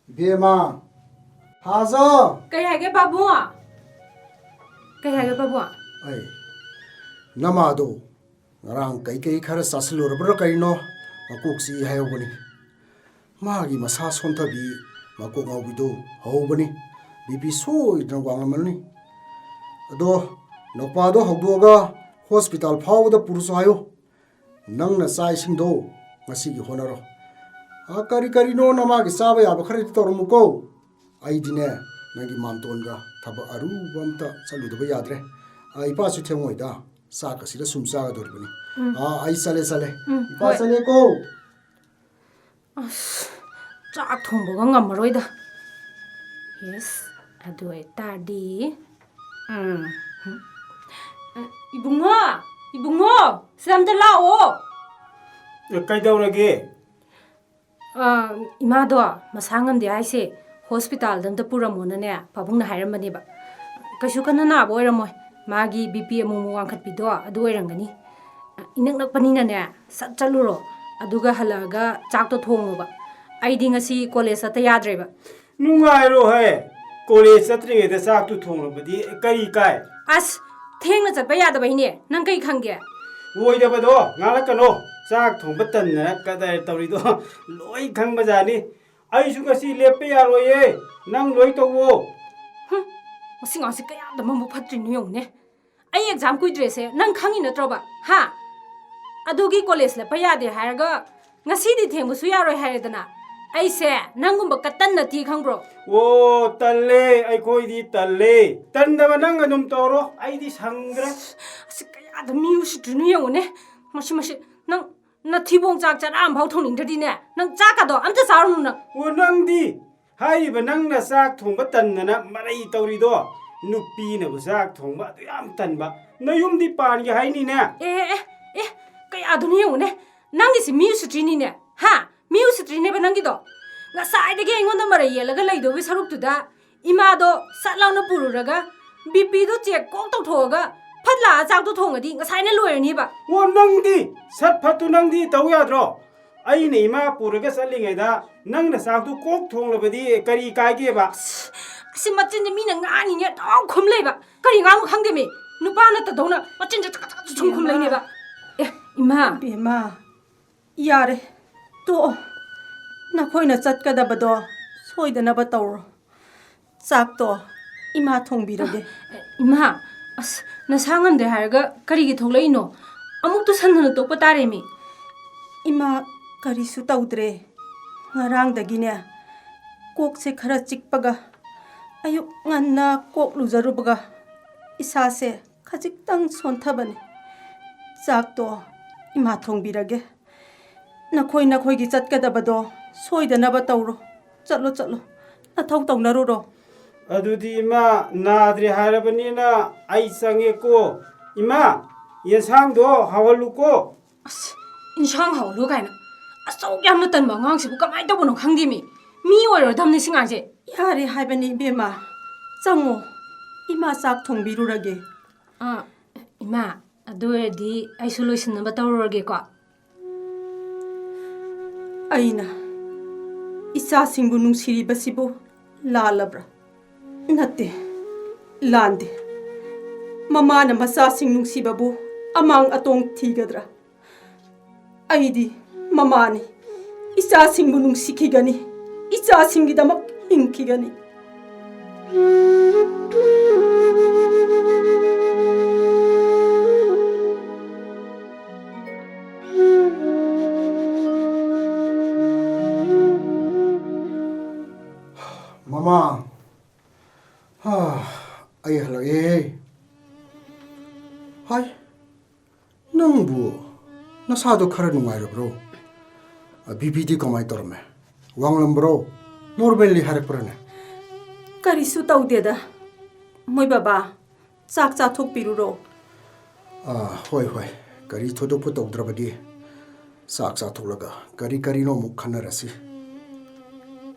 ꯏꯕꯦꯝꯃ, ꯍꯥꯖ! ꯀꯩ ꯍꯥꯏꯒꯦ ꯄꯥꯕꯨꯡ? ꯀꯩ ꯍꯥꯏꯒꯦ ꯄꯥꯕꯨꯡ? ꯑꯩ, ꯅꯃꯥꯗꯣ ꯉꯔꯥꯡ ꯀꯩꯀꯩ ꯈꯔ ꯆꯥꯁꯤꯜꯂꯨꯔꯕ꯭ꯔꯥ ꯀꯩꯅꯣ, ꯃꯀꯣꯛ ꯆꯤꯛꯏ ꯍꯥꯏꯍꯧꯕꯅꯤ꯫ ꯃꯥꯒꯤ ꯃꯁꯥ ꯁꯣꯟꯊꯕꯤ, ꯃꯀꯣꯛ ꯉꯥꯎꯕꯤꯗꯣ ꯍꯧꯕꯅꯤ꯫ ꯕꯤ ꯄꯤ ꯁꯣꯏꯗꯅ ꯋꯥꯡꯂꯝꯃꯅꯤ꯫ ꯑꯗꯣ ꯅꯧꯄꯥꯗꯣ ꯍꯧꯗꯣꯛꯑꯒ ꯍꯣꯁꯄꯤꯇꯥꯜ ꯐꯥꯎꯕꯗ ꯄꯨꯔꯁꯨ ꯍꯥꯏꯌꯨ꯫ ꯅꯪꯅ ꯆꯥꯛ ꯏꯁꯤꯡꯗꯣ ꯉꯁꯤꯒꯤ ꯍꯣꯠꯅꯔꯣ꯫ ꯑ, ꯀꯔꯤ ꯀꯔꯤꯅꯣ ꯅꯃꯥꯒꯤ ꯆꯥꯕ ꯌꯥꯕ ꯈꯔꯗꯤ ꯇꯧꯔꯝꯃꯨꯀꯣ꯫ ꯑꯩꯗꯤꯅꯦ, ꯅꯪꯒꯤ ꯃꯥꯝꯇꯣꯟꯒ ꯊꯕꯛ ꯑꯔꯨꯕ ꯑꯝꯇ ꯆꯠꯂꯨꯗꯕ ꯌꯥꯗ꯭ꯔꯦ꯫ ꯑ, ꯏꯄꯥꯁꯨ ꯊꯦꯡꯉꯣꯏꯗ, ꯆꯥꯛꯀꯁꯤꯗ ꯁꯨꯝ ꯆꯥꯒꯗꯧꯔꯤꯕꯅꯤ꯫ ꯎꯝ꯫ ꯑ, ꯑꯩ ꯆꯠꯂꯦ, ꯆꯠꯂꯦ꯫ ꯎꯝ, ꯏꯄꯥ ꯍꯣꯏ꯫ ꯆꯠꯂꯦꯀꯣ꯫ ꯑꯁ, ꯆꯥꯛ ꯊꯣꯡꯕꯒ ꯉꯝꯃꯔꯣꯏꯗ꯫ ꯌꯦꯁ, ꯑꯗꯨ ꯑꯣꯏꯇꯥꯔꯗꯤ, ꯎꯝ, ꯎꯝ꯫ ꯑ, ꯏꯕꯨꯡꯉꯣ, ꯏꯕꯨꯡꯉꯣ, ꯁꯤꯗ ꯑꯝꯇ ꯂꯥꯛꯑꯣ꯫ ꯑꯦ, ꯀꯩꯗꯧꯔꯒꯦ? ꯑ, ꯏꯃꯥꯗꯣ ꯃꯁꯥ ꯉꯝꯗꯦ ꯍꯥꯏꯁꯦ, ꯍꯣꯁꯄꯤꯇꯥꯜꯗ ꯑꯝꯇ ꯄꯨꯔꯝꯃꯣꯅꯅꯦ ꯄꯥꯕꯨꯡꯅ ꯍꯥꯏꯔꯝꯕꯅꯦꯕ꯫ ꯀꯩꯁꯨ ꯀꯟꯅ ꯅꯥꯕ ꯑꯣꯏꯔꯝꯃꯣꯏ, ꯃꯥꯒꯤ ꯕꯤ ꯄꯤ ꯑꯃꯨꯛ ꯑꯃꯨꯛ ꯋꯥꯡꯈꯠꯄꯤꯗꯣ ꯑꯗꯨ ꯑꯣꯏꯔꯝꯒꯅꯤ꯫ ꯏꯅꯛ ꯅꯛꯄꯅꯤꯅꯅꯦ, ꯁꯠ ꯆꯠꯂꯨꯔꯣ, ꯑꯗꯨꯒ ꯍꯜꯂꯛꯑꯒ ꯆꯥꯛꯇꯣ ꯊꯣꯡꯉꯣꯕ꯫ ꯑꯩꯗꯤ ꯉꯁꯤ ꯀꯣꯂꯦꯖ ꯆꯠꯇ ꯌꯥꯗ꯭ꯔꯦꯕ꯫ ꯅꯨꯡꯉꯥꯏꯔꯣꯍꯦ, ꯀꯣꯂꯦꯖ ꯆꯠꯇ꯭ꯔꯤꯉꯩꯗ ꯆꯥꯛꯇꯨ ꯊꯣꯡꯂꯕꯗꯤ ꯀꯔꯤ ꯀꯥꯏ? ꯑꯁ, ꯊꯦꯡꯅ ꯆꯠꯄ ꯌꯥꯗꯕꯩꯅꯦ, ꯅꯪ ꯀꯩ ꯈꯪꯒꯦ? ꯑꯣꯏꯗꯕꯗꯣ ꯉꯥꯡꯂꯛꯀꯅꯣ, ꯆꯥꯛ ꯊꯣꯡꯕ ꯇꯟꯗꯅ ꯀꯗꯔ ꯇꯧꯔꯤꯗꯣ ꯂꯣꯏ ꯈꯪꯕꯖꯥꯠꯅꯤ꯫ ꯑꯩꯁꯨ ꯉꯁꯤ ꯂꯦꯞꯄ ꯌꯥꯔꯣꯏꯌꯦ, ꯅꯪ ꯂꯣꯏ ꯇꯧꯋꯣ꯫ ꯃꯁꯤ ꯉꯥꯡꯁꯦ ꯀꯌꯥꯗ ꯃꯕꯨꯛ ꯐꯠꯇ꯭ꯔꯤꯅꯣ ꯌꯦꯡꯉꯨꯅꯦ꯫ ꯑꯩ ꯑꯦꯛꯖꯥꯝ ꯀꯨꯏꯗ꯭ꯔꯦꯁꯦ ꯅꯪ ꯈꯪꯉꯤ ꯅꯠꯇ꯭ꯔꯣꯕ? ꯍꯥ? ꯑꯗꯨꯒꯤ ꯀꯣꯂꯦꯖ ꯂꯦꯞꯄ ꯌꯥꯗꯦ ꯍꯥꯏꯔꯒ ꯉꯁꯤꯗꯤ ꯊꯦꯡꯕꯁꯨ ꯌꯥꯔꯣꯏ ꯍꯥꯏꯔꯦꯗꯅ꯫ ꯑꯩꯁꯦ ꯅꯪꯒꯨꯝꯕ ꯀꯇꯟ ꯅꯠꯇꯦ ꯈꯪꯕ꯭ꯔꯣ? ꯑꯣ, ꯇꯜꯂꯦ, ꯑꯩꯈꯣꯏꯗꯤ ꯇꯜꯂꯦ꯫ ꯇꯟꯗꯕ ꯅꯪ ꯑꯗꯨꯝ ꯇꯧꯔꯣ, ꯑꯩꯗꯤ ꯁꯪꯗ꯭ꯔꯦ꯫ ꯑꯁꯤ ꯀꯌꯥꯗ ꯃꯤ ꯎꯁꯤꯠꯇ꯭ꯔꯤꯅꯣ ꯌꯦꯡꯉꯨꯅꯦ꯫ ꯃꯁꯤ, ꯃꯁꯤ, ꯅꯪ ꯅꯊꯤꯕꯣꯡ ꯆꯥꯛ ꯆꯔꯥ ꯑꯃꯐꯥꯎ ꯊꯣꯡꯅꯤꯡꯗ꯭ꯔꯗꯤꯅꯦ, ꯅꯪ ꯆꯥꯛꯀꯗꯣ ꯑꯝꯇ ꯆꯥꯔꯨꯅꯨ ꯅꯪ꯫ ꯑꯣ, ꯅꯪꯗꯤ ꯍꯥꯏꯔꯤꯕ ꯅꯪꯅ ꯆꯥꯛ ꯊꯣꯡꯕ ꯇꯟꯗꯅ ꯃꯔꯩ ꯇꯧꯔꯤꯗꯣ, ꯅꯨꯄꯤꯅꯕꯨ ꯆꯥꯛ ꯊꯣꯡꯕ ꯑꯗꯨ ꯌꯥꯝ ꯇꯟꯕ, ꯅꯌꯨꯝꯗꯤ ꯄꯥꯟꯒꯦ ꯍꯥꯏꯅꯤꯅꯦ꯫ ꯑꯦ, ꯑꯦ, ꯑꯦ, ꯑꯦ, ꯀꯌꯥꯗꯨꯅꯣ ꯌꯦꯡꯉꯨꯅꯦ, ꯅꯪꯒꯤꯁꯤ ꯃꯤ ꯎꯁꯤꯠꯇ꯭ꯔꯤꯅꯤꯅꯦ, ꯍꯥ? ꯃꯤ ꯎꯁꯤꯠꯇ꯭ꯔꯤꯅꯦꯕ ꯅꯪꯒꯤꯗꯣ꯫ ꯉꯁꯥꯏꯗꯒꯤ ꯑꯩꯉꯣꯟꯗ ꯃꯔꯩ ꯌꯦꯠꯂꯒ ꯂꯩꯗꯧꯒꯤ ꯁꯔꯨꯛꯇꯨꯗ, ꯏꯃꯥꯗꯣ ꯁꯠ ꯂꯥꯎꯅ ꯄꯨꯔꯨꯔꯒ, ꯕꯤ ꯄꯤꯗꯣ ꯆꯦꯛ ꯀꯣꯛ ꯇꯧꯊꯣꯛꯑꯒ, ꯐꯠ ꯂꯥꯛꯑ ꯆꯥꯛꯇꯣ ꯊꯣꯡꯉꯗꯤ ꯉꯁꯥꯏꯅ ꯂꯣꯏꯔꯅꯤꯕ꯫ ꯑꯣ, ꯅꯪꯗꯤ ꯁꯠ ꯐꯠꯇꯨ ꯅꯪꯗꯤ ꯇꯧ ꯌꯥꯗ꯭ꯔꯣ? ꯑꯩꯅ ꯏꯃꯥ ꯄꯨꯔꯒ ꯆꯠꯂꯤꯉꯩꯗ ꯅꯪꯅ ꯆꯥꯛꯇꯨ ꯀꯣꯛ ꯊꯣꯡꯂꯕꯗꯤ ꯀꯔꯤ ꯀꯥꯏꯒꯦꯕ? ꯑꯁꯤ ꯃꯆꯤꯟꯁꯦ ꯃꯤꯅ ꯉꯥꯡꯉꯤꯅꯦ ꯑꯗꯨꯝ ꯈꯨꯝ ꯂꯩꯕ꯫ ꯀꯔꯤ ꯉꯥꯡꯅꯣ ꯈꯪꯗꯦꯃꯤ꯫ ꯅꯨꯄꯥ ꯅꯠꯇꯗꯧꯅ ꯃꯆꯤꯟꯁꯦ ꯆꯀꯠ ꯆꯀꯠ ꯁꯨꯝ ꯈꯨꯝ ꯂꯩꯅꯦꯕ꯫ ꯑꯦ, ꯏꯃꯥ꯫ ꯕꯦꯝꯃ, ꯌꯥꯔꯦ, ꯇꯣꯛꯑꯣ꯫ ꯅꯈꯣꯏꯅ ꯆꯠꯀꯗꯕꯗꯣ ꯁꯣꯏꯗꯅꯕ ꯇꯧꯔꯣ꯫ ꯆꯥꯛꯇꯣ ꯏꯃꯥ ꯊꯣꯡꯕꯤꯔꯒꯦ꯫ ꯏꯃꯥ, ꯑꯁ, ꯅꯁꯥ ꯉꯝꯗꯦ ꯍꯥꯏꯔꯒ ꯀꯔꯤꯒꯤ ꯊꯣꯛꯂꯛꯏꯅꯣ? ꯑꯃꯨꯛ ꯇꯨꯁꯟꯗꯅ ꯇꯣꯛꯄ ꯇꯥꯔꯦꯃꯤ꯫ ꯏꯃꯥ, ꯀꯔꯤꯁꯨ ꯇꯧꯗ꯭ꯔꯦ꯫ ꯉꯔꯥꯡꯗꯒꯤꯅꯦ, ꯀꯣꯛꯁꯦ ꯈꯔ ꯆꯤꯛꯄꯒ, ꯑꯌꯨꯛ ꯉꯟꯅ ꯀꯣꯛ ꯂꯨꯖꯔꯨꯕꯒ, ꯏꯁꯥꯁꯦ ꯈꯖꯤꯛꯇꯪ ꯁꯣꯟꯊꯕꯅꯤ꯫ ꯆꯥꯛꯇꯣ ꯏꯃꯥ ꯊꯣꯡꯕꯤꯔꯒꯦ꯫ ꯅꯈꯣꯏ ꯅꯈꯣꯏꯒꯤ ꯆꯠꯀꯗꯕꯗꯣ ꯁꯣꯏꯗꯅꯕ ꯇꯧꯔꯣ꯫ ꯆꯠꯂꯣ, ꯆꯠꯂꯣ꯫ ꯅꯊꯧ ꯇꯧꯅꯔꯨꯔꯣ꯫ ꯑꯗꯨꯗꯤ ꯏꯃꯥ, ꯅꯥꯗ꯭ꯔꯦ ꯍꯥꯏꯔꯕꯅꯤꯅ ꯑꯩ ꯆꯪꯉꯦꯀꯣ꯫ ꯏꯃꯥ, ꯌꯦꯟꯁꯥꯡꯗꯣ ꯍꯥꯎꯍꯜꯂꯨꯀꯣ꯫ ꯑꯁ, ꯏꯟꯁꯥꯡ ꯍꯥꯎꯍꯜꯂꯨ ꯀꯥꯏꯅ꯫ ꯑꯁꯨꯛ ꯌꯥꯝꯅ ꯇꯟꯕ ꯑꯉꯥꯡꯁꯤꯕꯨ ꯀꯃꯥꯏꯅ ꯇꯧꯕꯅꯣ ꯈꯪꯗꯦꯃꯤ꯫ ꯃꯤ ꯑꯣꯏꯔꯣꯏꯗꯕꯅꯤ ꯁꯤ ꯑꯉꯥꯡꯁꯦ꯫ ꯌꯥꯔꯦ ꯍꯥꯏꯕꯅꯤ ꯏꯕꯦꯝꯃ꯫ ꯆꯪꯉꯣ꯫ ꯏꯃꯥ ꯆꯥꯛ ꯊꯣꯡꯕꯤꯔꯨꯔꯒꯦ꯫ ꯑꯥ, ꯏꯃꯥ, ꯑꯗꯨ ꯑꯣꯏꯔꯗꯤ ꯑꯩꯁꯨ ꯂꯣꯏꯁꯤꯟꯅꯕ ꯇꯧꯔꯨꯔꯒꯦꯀꯣ꯫ ꯑꯩꯅ ꯏꯆꯥꯁꯤꯡꯕꯨ ꯅꯨꯡꯁꯤꯔꯤꯕꯁꯤꯕꯨ ꯂꯥꯜꯂꯕ꯭ꯔꯥ? ꯅꯠꯇꯦ, ꯂꯥꯟꯗꯦ꯫ ꯃꯃꯥꯅ ꯃꯆꯥꯁꯤꯡ ꯅꯨꯡꯁꯤꯕꯕꯨ ꯑꯃꯥꯡ ꯑꯇꯣꯡ ꯊꯤꯒꯗ꯭ꯔꯥ? ꯑꯩꯗꯤ ꯃꯃꯥꯅꯤ꯫ ꯏꯆꯥꯁꯤꯡꯕꯨ ꯅꯨꯡꯁꯤꯈꯤꯒꯅꯤ꯫ ꯏꯆꯥꯁꯤꯡꯒꯤꯗꯃꯛ ꯍꯤꯡꯈꯤꯒꯅꯤ꯫ ꯃꯃꯥ, ꯍꯥ, ꯑꯩ ꯍꯜꯂꯛꯑꯦ꯫ ꯍꯥꯏ, ꯅꯪꯕꯨ ꯅꯁꯥꯗꯣ ꯈꯔ ꯅꯨꯡꯉꯥꯏꯔꯕ꯭ꯔꯣ? ꯕꯤ ꯄꯤꯗꯤ ꯀꯃꯥꯏꯅ ꯇꯧꯔꯝꯃꯦ? ꯋꯥꯡꯂꯝꯕ꯭ꯔꯣ? ꯅꯣꯔꯃꯦꯜꯂꯤ ꯍꯥꯏꯔꯛꯄ꯭ꯔꯅꯦ? ꯀꯔꯤꯁꯨ ꯇꯧꯗꯦꯗ꯫ ꯃꯣꯏ ꯕꯕꯥ, ꯆꯥꯛ ꯆꯥꯊꯣꯛꯄꯤꯔꯨꯔꯣ꯫ ꯑꯥ, ꯍꯣꯏ, ꯍꯣꯏ꯫ ꯀꯔꯤ ꯊꯣꯏꯗꯣꯛꯄ ꯇꯧꯗ꯭ꯔꯕꯗꯤ ꯆꯥꯛ ꯆꯥꯊꯣꯛꯂꯒ ꯀꯔꯤ ꯀꯔꯤꯅꯣ ꯑꯃꯨꯛ ꯈꯟꯅꯔꯁꯤ꯫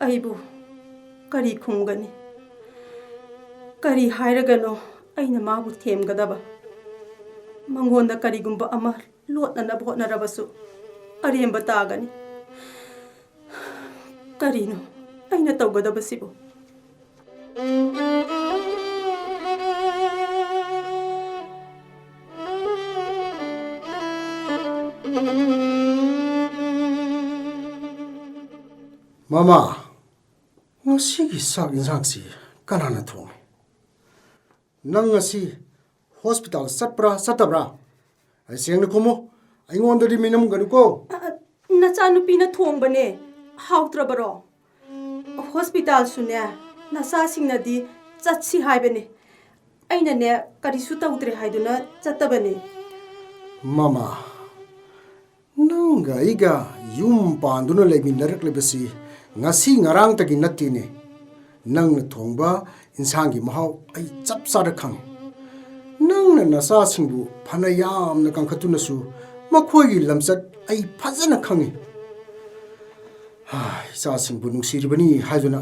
ꯑꯩꯕꯨ ꯀꯔꯤ ꯈꯨꯝꯒꯅꯤ? ꯀꯔꯤ ꯍꯥꯏꯔꯒꯅꯣ ꯑꯩꯅ ꯃꯥꯕꯨ ꯊꯦꯝꯒꯗꯕ? ꯃꯉꯣꯟꯗ ꯀꯔꯤꯒꯨꯝꯕ ꯑꯃ ꯂꯣꯠꯅꯅꯕ ꯍꯣꯠꯅꯔꯕꯁꯨ ꯑꯔꯦꯝꯕ ꯇꯥꯒꯅꯤ꯫ ꯀꯔꯤꯅꯣ ꯑꯩꯅ ꯇꯧꯒꯗꯕꯁꯤꯕꯨ? ꯃꯃꯥ, ꯉꯁꯤꯒꯤ ꯆꯥꯛ ꯏꯟꯁꯥꯡꯁꯤ ꯀꯅꯥꯅ ꯊꯣꯡꯉꯤ? ꯅꯪ ꯉꯁꯤ ꯍꯣꯁꯄꯤꯇꯥꯜ ꯆꯠꯄ꯭ꯔꯥ ꯆꯠꯇꯕ꯭ꯔꯥ? ꯑꯩ ꯁꯦꯡꯅ ꯈꯨꯝꯃꯨ, ꯑꯩꯉꯣꯟꯗꯗꯤ ꯃꯤꯅꯝꯒꯅꯨꯀꯣ꯫ ꯑ, ꯅꯆꯥꯅꯨꯄꯤꯅ ꯊꯣꯡꯕꯅꯦ꯫ ꯍꯥꯎꯇ꯭ꯔꯕꯔꯣ? ꯍꯣꯁꯄꯤꯇꯥꯜꯁꯨꯅꯦ, ꯅꯆꯥꯁꯤꯡꯅꯗꯤ ꯆꯠꯁꯤ ꯍꯥꯏꯕꯅꯦ꯫ ꯑꯩꯅꯅꯦ, ꯀꯔꯤꯁꯨ ꯇꯧꯗ꯭ꯔꯦ ꯍꯥꯏꯗꯨꯅ ꯆꯠꯇꯕꯅꯦ꯫ ꯃꯃꯥ, ꯅꯪꯒ ꯑꯩꯒ ꯌꯨꯝ ꯄꯥꯟꯗꯨꯅ ꯂꯩꯃꯤꯟꯅꯔꯛꯂꯤꯕꯁꯤ ꯉꯁꯤ ꯉꯔꯥꯡꯇꯒꯤ ꯅꯠꯇꯦꯅꯦ꯫ ꯅꯪꯅ ꯊꯣꯡꯕ ꯏꯟꯁꯥꯡꯒꯤ ꯃꯍꯥꯎ ꯑꯩ ꯆꯞ ꯆꯥꯅ ꯈꯪꯉꯤ꯫ ꯅꯪꯅ ꯅꯆꯥꯁꯤꯡꯕꯨ ꯐꯅ ꯌꯥꯝꯅ ꯀꯟꯈꯠꯇꯨꯅꯁꯨ ꯃꯈꯣꯏꯒꯤ ꯂꯝꯆꯠ ꯑꯩ ꯐꯖꯅ ꯈꯪꯉꯤ꯫ ꯍꯥ, ꯏꯆꯥꯁꯤꯡꯕꯨ ꯅꯨꯡꯁꯤꯔꯤꯕꯅꯤ ꯍꯥꯏꯗꯨꯅ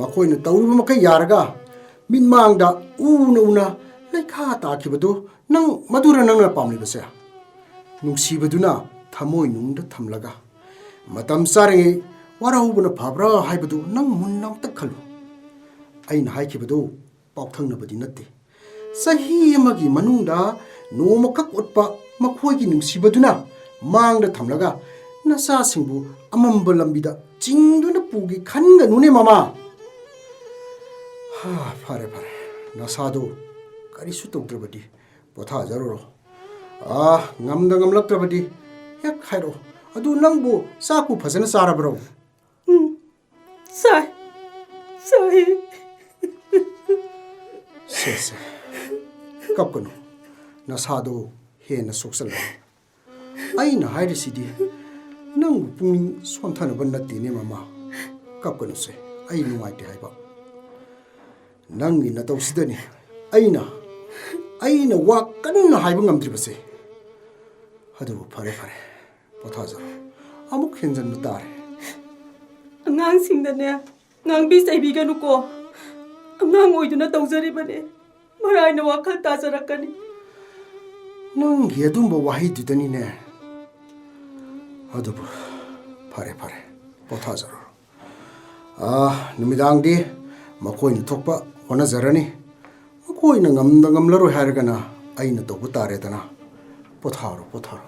ꯃꯈꯣꯏꯅ ꯇꯧꯔꯤꯕ ꯃꯈꯩ ꯌꯥꯔꯒ ꯃꯤꯠꯃꯥꯡꯗ ꯎꯅ ꯎꯅ ꯂꯩꯈꯥ ꯇꯥꯈꯤꯕꯗꯨ ꯅꯪ ꯃꯗꯨꯔ ꯅꯪꯅ ꯄꯥꯝꯂꯤꯕꯁꯦ? ꯅꯨꯡꯁꯤꯕꯗꯨꯅ ꯊꯃꯣꯏꯅꯨꯡꯗ ꯊꯝꯂꯒ ꯃꯇꯝ ꯆꯥꯔꯤꯉꯩ ꯋꯥꯔꯧꯕꯅ ꯐꯕ꯭ꯔꯥ ꯍꯥꯏꯕꯗꯨ ꯅꯪ ꯃꯨꯟꯅ ꯑꯝꯇ ꯈꯜꯂꯨ꯫ ꯑꯩꯅ ꯍꯥꯏꯈꯤꯕꯗꯨ ꯄꯥꯎꯊꯪꯅꯕꯗꯤ ꯅꯠꯇꯦ꯫ ꯆꯍꯤ ꯑꯃꯒꯤ ꯃꯅꯨꯡꯗ ꯅꯣꯡꯃꯈꯛ ꯎꯠꯄ ꯃꯈꯣꯏꯒꯤ ꯅꯨꯡꯁꯤꯕꯗꯨꯅ ꯃꯥꯡꯗ ꯊꯝꯂꯒ ꯅꯆꯥꯁꯤꯡꯕꯨ ꯑꯃꯝꯕ ꯂꯝꯕꯤꯗ ꯆꯤꯡꯗꯨꯅ ꯄꯨꯒꯦ ꯈꯟꯒꯅꯨꯅꯦ, ꯃꯃꯥ꯫ ꯍꯥ, ꯐꯔꯦ, ꯐꯔꯦ꯫ ꯅꯁꯥꯗꯨ ꯀꯔꯤꯁꯨ ꯇꯧꯗ꯭ꯔꯕꯗꯤ ꯄꯣꯊꯥꯖꯔꯨꯔꯣ꯫ ꯑꯥ, ꯉꯝꯗ ꯉꯝꯂꯛꯇ꯭ꯔꯕꯗꯤ ꯍꯦꯛ ꯍꯥꯏꯔꯛꯑꯣ꯫ ꯑꯗꯨ ꯅꯪꯕꯨ ꯆꯥꯛꯄꯨ ꯐꯖꯅ ꯆꯥꯔꯕ꯭ꯔꯣ? ꯎꯝ, ꯆꯥꯏ꯫ ꯆꯥꯏ꯫ ꯁꯦ, ꯁꯦ꯫ ꯀꯞꯀꯅꯨ꯫ ꯅꯁꯥꯗꯨ ꯍꯦꯟꯅ ꯁꯣꯛꯆꯜꯂꯅꯤ꯫ ꯑꯩꯅ ꯍꯥꯏꯔꯤꯁꯤꯗꯤ ꯅꯪꯕꯨ ꯄꯨꯛꯅꯤꯡ ꯁꯣꯟꯊꯅꯕ ꯅꯠꯇꯦꯅꯦ, ꯃꯃꯥ꯫ ꯀꯞꯀꯅꯨꯁꯦ, ꯑꯩ ꯅꯨꯡꯉꯥꯏꯇꯦ ꯍꯥꯏꯕ꯫ ꯅꯪꯒꯤ ꯅꯇꯧꯁꯤꯗꯅꯤ ꯑꯩꯅ, ꯑꯩꯅ ꯋꯥ ꯀꯟꯅ ꯍꯥꯏꯕ ꯉꯝꯗ꯭ꯔꯤꯕꯁꯦ꯫ ꯑꯗꯨꯕꯨ ꯐꯔꯦ, ꯐꯔꯦ, ꯄꯣꯊꯥꯖꯔꯣ꯫ ꯑꯃꯨꯛ ꯍꯦꯟꯖꯟꯕ ꯇꯥꯔꯦ꯫ ꯑꯉꯥꯡꯁꯤꯡꯗꯅꯦ, ꯉꯥꯡꯕꯤ ꯆꯩꯕꯤꯒꯅꯨꯀꯣ꯫ ꯑꯉꯥꯡ ꯑꯣꯏꯗꯨꯅ ꯇꯧꯖꯔꯤꯕꯅꯦ꯫ ꯃꯔꯥꯏꯅ ꯋꯥꯈꯜ ꯇꯥꯖꯔꯛꯀꯅꯤ꯫ ꯅꯪꯒꯤ ꯑꯗꯨꯝꯕ ꯋꯥꯍꯩꯗꯨꯗꯅꯤꯅꯦ꯫ ꯑꯗꯨꯕꯨ ꯐꯔꯦ, ꯐꯔꯦ, ꯄꯣꯊꯥꯖꯔꯣ꯫ ꯑꯥ, ꯅꯨꯃꯤꯗꯥꯡꯗꯤ ꯃꯈꯣꯏꯅ ꯊꯣꯛꯄ ꯍꯣꯠꯅꯖꯔꯅꯤ꯫ ꯃꯈꯣꯏꯅ ꯉꯝꯗ ꯉꯝꯂꯔꯣꯏ ꯍꯥꯏꯔꯒꯅ ꯑꯩꯅ ꯇꯧꯕ ꯇꯥꯔꯦꯗꯅ꯫ ꯄꯣꯊꯥꯔꯣ, ꯄꯣꯊꯥꯔꯣ꯫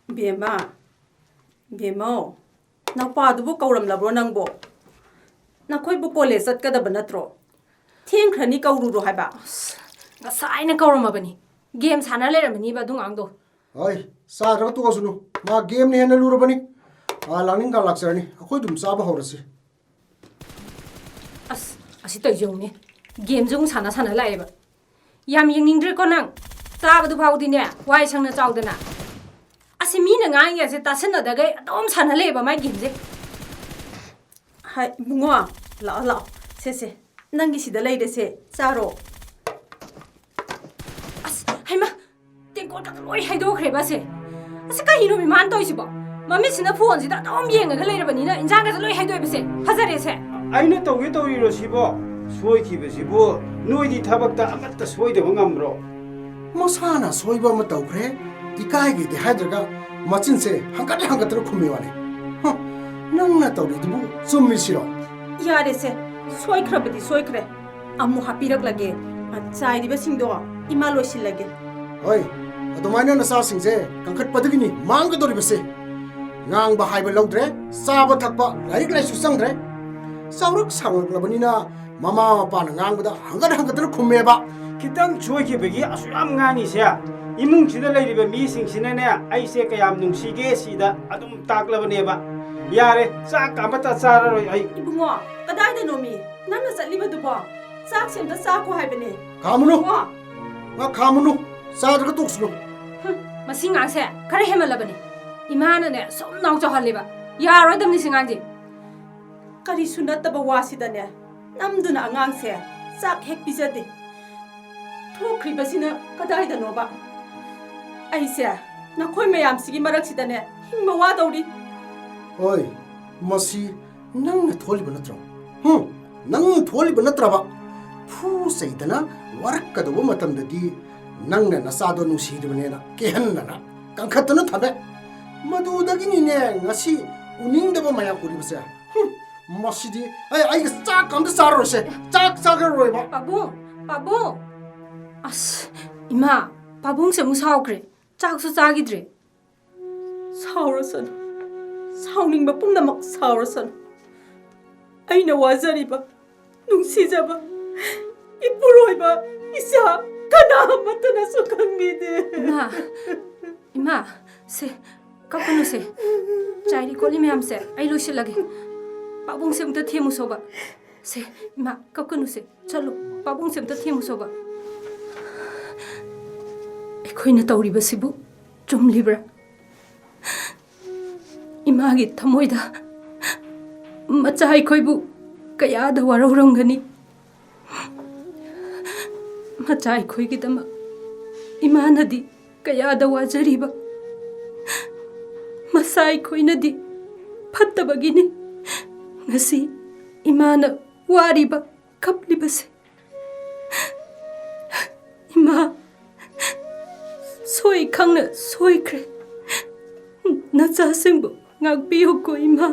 ꯕꯦꯝꯃ, ꯕꯦꯝꯃꯧ, ꯅꯄꯥꯗꯨꯕꯨ ꯀꯧꯔꯝꯂꯕ꯭ꯔꯣ ꯅꯪꯕꯣ? ꯅꯈꯣꯏꯕꯨ ꯀꯣꯂꯦꯖ ꯆꯠꯀꯗꯕ ꯅꯠꯇ꯭ꯔꯣ? ꯊꯦꯡꯈ꯭ꯔꯅꯤ, ꯀꯧꯔꯨꯔꯣ ꯍꯥꯏꯕ꯫ ꯑꯁ, ꯉꯁꯥꯏꯅ ꯀꯧꯔꯝꯃꯕꯅꯤ꯫ ꯒꯦꯝ ꯁꯥꯟꯅ ꯂꯩꯔꯝꯃꯅꯤꯕ ꯑꯗꯨ ꯑꯉꯥꯡꯗꯣ꯫ ꯍꯣꯏ, ꯆꯥꯗ꯭ꯔꯒ ꯇꯣꯛꯑꯁꯅꯨ꯫ ꯃꯥ ꯒꯦꯝꯅ ꯍꯦꯟꯅ ꯂꯨꯔꯕꯅꯤ꯫ ꯃꯥ ꯂꯥꯛꯅꯤꯡꯀꯥꯟ ꯂꯥꯛꯆꯔꯅꯤ꯫ ꯑꯩꯈꯣꯏ ꯑꯗꯨꯝ ꯆꯥꯕ ꯍꯧꯔꯁꯤ꯫ ꯑꯁ, ꯑꯁꯤ ꯇꯧꯔꯤꯁꯦ ꯌꯦꯡꯉꯨꯅꯦ꯫ ꯒꯦꯝꯁꯨ ꯑꯃꯨꯛ ꯁꯥꯟꯅ ꯁꯥꯟꯅ ꯂꯥꯛꯑꯦꯕ꯫ ꯌꯥꯝ ꯌꯦꯡꯅꯤꯡꯗ꯭ꯔꯦꯀꯣ ꯅꯪ? ꯆꯥꯕꯗꯨ ꯐꯥꯎꯗꯤꯅꯦ, ꯋꯥꯏ ꯁꯪꯅ ꯆꯥꯎꯗꯅ꯫ ꯑꯁꯤ ꯃꯤꯅ ꯉꯥꯡꯉꯤꯁꯦ ꯇꯥꯁꯟꯅꯗꯈꯩ ꯑꯗꯨꯝ ꯁꯥꯟꯅ ꯂꯩꯌꯦꯕ ꯃꯥꯏ ꯒꯦꯝꯁꯦ꯫ ꯍꯥꯏ, ꯏꯕꯨꯡꯉꯣ, ꯂꯥꯛꯑꯣ, ꯂꯥꯛꯑꯣ꯫ ꯁꯦ, ꯁꯦ, ꯅꯪꯒꯤ ꯁꯤꯗ ꯂꯩꯔꯦꯁꯦ, ꯆꯥꯔꯣ꯫ ꯑꯁ, ꯍꯩꯃꯥ, ꯇꯦꯡꯀꯣꯠꯀꯗꯣ ꯂꯣꯏ ꯍꯩꯗꯣꯛꯈ꯭ꯔꯦꯕ ꯑꯁꯦ꯫ ꯑꯁꯤ ꯀꯔꯤꯅꯣ ꯃꯥꯅ ꯇꯧꯔꯤꯁꯤꯕꯣ? ꯃꯃꯤꯠꯁꯤꯅ ꯐꯣꯟꯁꯤꯗ ꯑꯗꯨꯝ ꯌꯦꯡꯉꯒ ꯂꯩꯔꯕꯅꯤꯅ ꯏꯟꯖꯥꯡꯒꯁꯦ ꯂꯣꯏ ꯍꯩꯗꯣꯛꯑꯦꯕꯁꯦ꯫ ꯐꯖꯔꯦꯁꯦ꯫ ꯑꯩꯅ ꯇꯧꯒꯦ ꯇꯧꯔꯤꯔꯣ ꯁꯤꯕꯣ? ꯁꯣꯏꯈꯤꯕꯁꯤꯕꯨ ꯅꯣꯏꯗꯤ ꯊꯕꯛꯇ ꯑꯃꯠꯇ ꯁꯣꯏꯗꯕ ꯉꯝꯕ꯭ꯔꯣ? ꯃꯁꯥꯅ ꯑꯁꯣꯏꯕ ꯑꯃ ꯇꯧꯈ꯭ꯔꯦ꯫ ꯏꯀꯥꯏꯒꯤꯗꯤ ꯍꯥꯏꯗ꯭ꯔꯒ ꯃꯆꯤꯟꯁꯦ ꯍꯪꯒꯠ ꯍꯪꯒꯠꯇꯅ ꯈꯨꯝꯃꯤ ꯋꯥꯅꯤ꯫ ꯍ, ꯅꯪꯅ ꯇꯧꯔꯤꯗꯨꯕꯨ ꯆꯨꯝꯃꯤꯁꯤꯔꯣ? ꯌꯥꯔꯦꯁꯦ, ꯁꯣꯏꯈ꯭ꯔꯕꯗꯤ ꯁꯣꯏꯈ꯭ꯔꯦ꯫ ꯑꯃꯨꯛ ꯍꯥꯞꯄꯤꯔꯛꯂꯒꯦ꯫ ꯆꯥꯏꯔꯤꯕꯁꯤꯡꯗꯣ ꯏꯃꯥ ꯂꯣꯏꯁꯤꯜꯂꯒꯦ꯫ ꯍꯣꯏ, ꯑꯗꯨꯃꯥꯏꯅ ꯅꯆꯥꯁꯤꯡꯁꯦ ꯀꯟꯈꯠꯄꯗꯒꯤꯅꯤ ꯃꯥꯡꯒꯗꯧꯔꯤꯕꯁꯦ꯫ ꯉꯥꯡꯕ ꯍꯥꯏꯕ ꯂꯧꯗ꯭ꯔꯦ, ꯆꯥꯕ ꯊꯛꯄ, ꯂꯥꯏꯔꯤꯛ ꯂꯥꯏꯁꯨ ꯆꯪꯗ꯭ꯔꯦ꯫ ꯆꯥꯎꯔꯛ ꯁꯥꯡꯂꯛꯂꯕꯅꯤꯅ ꯃꯃꯥ ꯃꯄꯥꯅ ꯉꯥꯡꯕꯗ ꯍꯪꯒꯠ ꯍꯪꯒꯠꯇꯅ ꯈꯨꯝꯃꯦꯕ꯫ ꯈꯤꯇꯪ ꯁꯣꯏꯈꯤꯕꯒꯤ ꯑꯁꯨꯛ ꯌꯥꯝ ꯉꯥꯡꯉꯤꯁꯦ? ꯏꯃꯨꯡꯁꯤꯗ ꯂꯩꯔꯤꯕ ꯃꯤꯁꯤꯡꯁꯤꯅꯅꯦ, ꯑꯩꯁꯦ ꯀꯌꯥꯝ ꯅꯨꯡꯁꯤꯒꯦ ꯁꯤꯗ ꯑꯗꯨꯝ ꯇꯥꯛꯂꯕꯅꯦꯕ꯫ ꯌꯥꯔꯦ, ꯆꯥꯛ ꯑꯃꯇ ꯆꯥꯔꯔꯣꯏ ꯑꯩ꯫ ꯏꯕꯨꯡꯉꯣ, ꯀꯗꯥꯏꯗꯅꯣꯃꯤ ꯅꯪꯅ ꯆꯠꯂꯤꯕꯗꯨꯕꯣ? ꯆꯥꯛꯁꯦ ꯑꯝꯇ ꯆꯥꯈꯣ ꯍꯥꯏꯕꯅꯦ꯫ ꯈꯥꯝꯃꯨꯅꯨ, ꯏꯕꯨꯡꯉꯣ, ꯉꯥ ꯈꯥꯝꯃꯨꯅꯨ, ꯆꯥꯗ꯭ꯔꯒ ꯇꯣꯛꯁꯅꯨ꯫ ꯍꯨꯝ, ꯃꯁꯤ ꯉꯥꯡꯁꯦ ꯈꯔ ꯍꯦꯟꯃꯜꯂꯕꯅꯤ꯫ ꯏꯃꯥꯅꯅꯦ ꯁꯨꯝ ꯅꯥꯎ ꯆꯥꯎꯍꯜꯂꯦꯕ꯫ ꯌꯥꯔꯣꯏꯗꯕꯅꯤ ꯁꯤ ꯉꯥꯡꯁꯦ꯫ ꯀꯔꯤꯁꯨ ꯅꯠꯇꯕ ꯋꯥꯁꯤꯗꯅꯦ ꯅꯝꯗꯨꯅ ꯑꯉꯥꯡꯁꯦ ꯆꯥꯛ ꯍꯦꯛ ꯄꯤꯖꯗꯦ꯫ ꯊꯣꯛꯈ꯭ꯔꯤꯕꯁꯤꯅ ꯀꯗꯥꯏꯗꯅꯣꯕ? ꯑꯩꯁꯦ ꯅꯈꯣꯏ ꯃꯌꯥꯝꯁꯤꯒꯤ ꯃꯔꯛꯁꯤꯗꯅꯦ ꯍꯤꯡꯕ ꯋꯥꯗꯧꯔꯤ꯫ ꯍꯣꯏ, ꯃꯁꯤ ꯅꯪꯅ ꯊꯣꯛꯍꯜꯂꯤꯕ ꯅꯠꯇ꯭ꯔꯣ? ꯍꯨꯝ, ꯅꯪꯅ ꯊꯣꯛꯍꯜꯂꯤꯕ ꯅꯠꯇ꯭ꯔꯕ? ꯐꯨ ꯆꯩꯗꯅ ꯋꯥꯔꯛꯀꯗꯧꯕ ꯃꯇꯝꯗꯗꯤ ꯅꯪꯅ ꯅꯆꯥꯗꯣ ꯅꯨꯡꯁꯤꯔꯤꯕꯅꯦꯅ ꯀꯦꯍꯟꯗꯅ ꯀꯟꯈꯠꯇꯅ ꯊꯝꯃꯦ꯫ ꯃꯗꯨꯗꯒꯤꯅꯤꯅꯦ ꯉꯁꯤ ꯎꯅꯤꯡꯗꯕ ꯃꯌꯥꯝ ꯎꯔꯤꯕꯁꯦ꯫ ꯍꯨꯝ, ꯃꯁꯤꯗꯤ ꯑꯩ, ꯑꯩꯒ ꯆꯥꯛ ꯑꯝꯇ ꯆꯥꯔꯔꯣꯏꯁꯦ꯫ ꯆꯥꯛ ꯆꯥꯔꯔꯣꯏꯕ꯫ ꯄꯥꯕꯨꯡ, ꯄꯥꯕꯨꯡ꯫ ꯑꯁ, ꯏꯃꯥ, ꯄꯥꯕꯨꯡꯁꯦ ꯑꯃꯨꯛ ꯁꯥꯎꯈ꯭ꯔꯦ꯫ ꯆꯥꯛꯁꯨ ꯆꯥꯈꯤꯗ꯭ꯔꯦ꯫ ꯁꯥꯎꯔꯁꯅꯨ, ꯁꯥꯎꯅꯤꯡꯕ ꯄꯨꯝꯅꯃꯛ ꯁꯥꯎꯔꯁꯅꯨ꯫ ꯑꯩꯅ ꯋꯥꯖꯔꯤꯕ, ꯅꯨꯡꯁꯤꯖꯕ ꯏꯄꯨꯔꯣꯏꯕ ꯏꯆꯥ ꯀꯅꯥ ꯑꯃꯠꯇꯅꯁꯨ ꯈꯪꯕꯤꯗꯦ꯫ ꯏꯃꯥ, ꯏꯃꯥ, ꯁꯦ, ꯀꯞꯀꯅꯨꯁꯦ꯫ ꯆꯥꯏꯔꯤ ꯈꯣꯠꯂꯤ ꯃꯌꯥꯝꯁꯦ ꯑꯩ ꯂꯣꯏꯁꯤꯜꯂꯒꯦ꯫ ꯄꯥꯕꯨꯡꯁꯦ ꯑꯝꯇ ꯊꯦꯝꯃꯨꯁꯣꯕ꯫ ꯁꯦ, ꯏꯃꯥ, ꯀꯞꯀꯅꯨꯁꯦ꯫ ꯆꯠꯂꯨ, ꯄꯥꯕꯨꯡꯁꯦ ꯑꯝꯇ ꯊꯦꯝꯃꯨꯁꯣꯕ꯫ ꯑꯩꯈꯣꯏꯅ ꯇꯧꯔꯤꯕꯁꯤꯕꯨ ꯆꯨꯝꯂꯤꯕ꯭ꯔꯥ? ꯏꯃꯥꯒꯤ ꯊꯃꯣꯏꯗ ꯃꯆꯥ ꯑꯩꯈꯣꯏꯕꯨ ꯀꯌꯥꯗ ꯋꯥꯔꯧꯔꯝꯒꯅꯤ꯫ ꯃꯆꯥ ꯑꯩꯈꯣꯏꯒꯤꯗꯃꯛ ꯏꯃꯥꯅꯗꯤ ꯀꯌꯥꯗ ꯋꯥꯖꯔꯤꯕ꯫ ꯃꯆꯥ ꯑꯩꯈꯣꯏꯅꯗꯤ ꯐꯠꯇꯕꯒꯤꯅꯤ ꯉꯁꯤ ꯏꯃꯥꯅ ꯋꯥꯔꯤꯕ, ꯀꯞꯂꯤꯕꯁꯦ꯫ ꯏꯃꯥ, ꯁꯣꯏ ꯈꯪꯅ ꯁꯣꯏꯈ꯭ꯔꯦ꯫ ꯅꯆꯥꯁꯤꯡꯕꯨ ꯉꯥꯛꯄꯤꯌꯨꯀꯣ, ꯏꯃꯥ꯫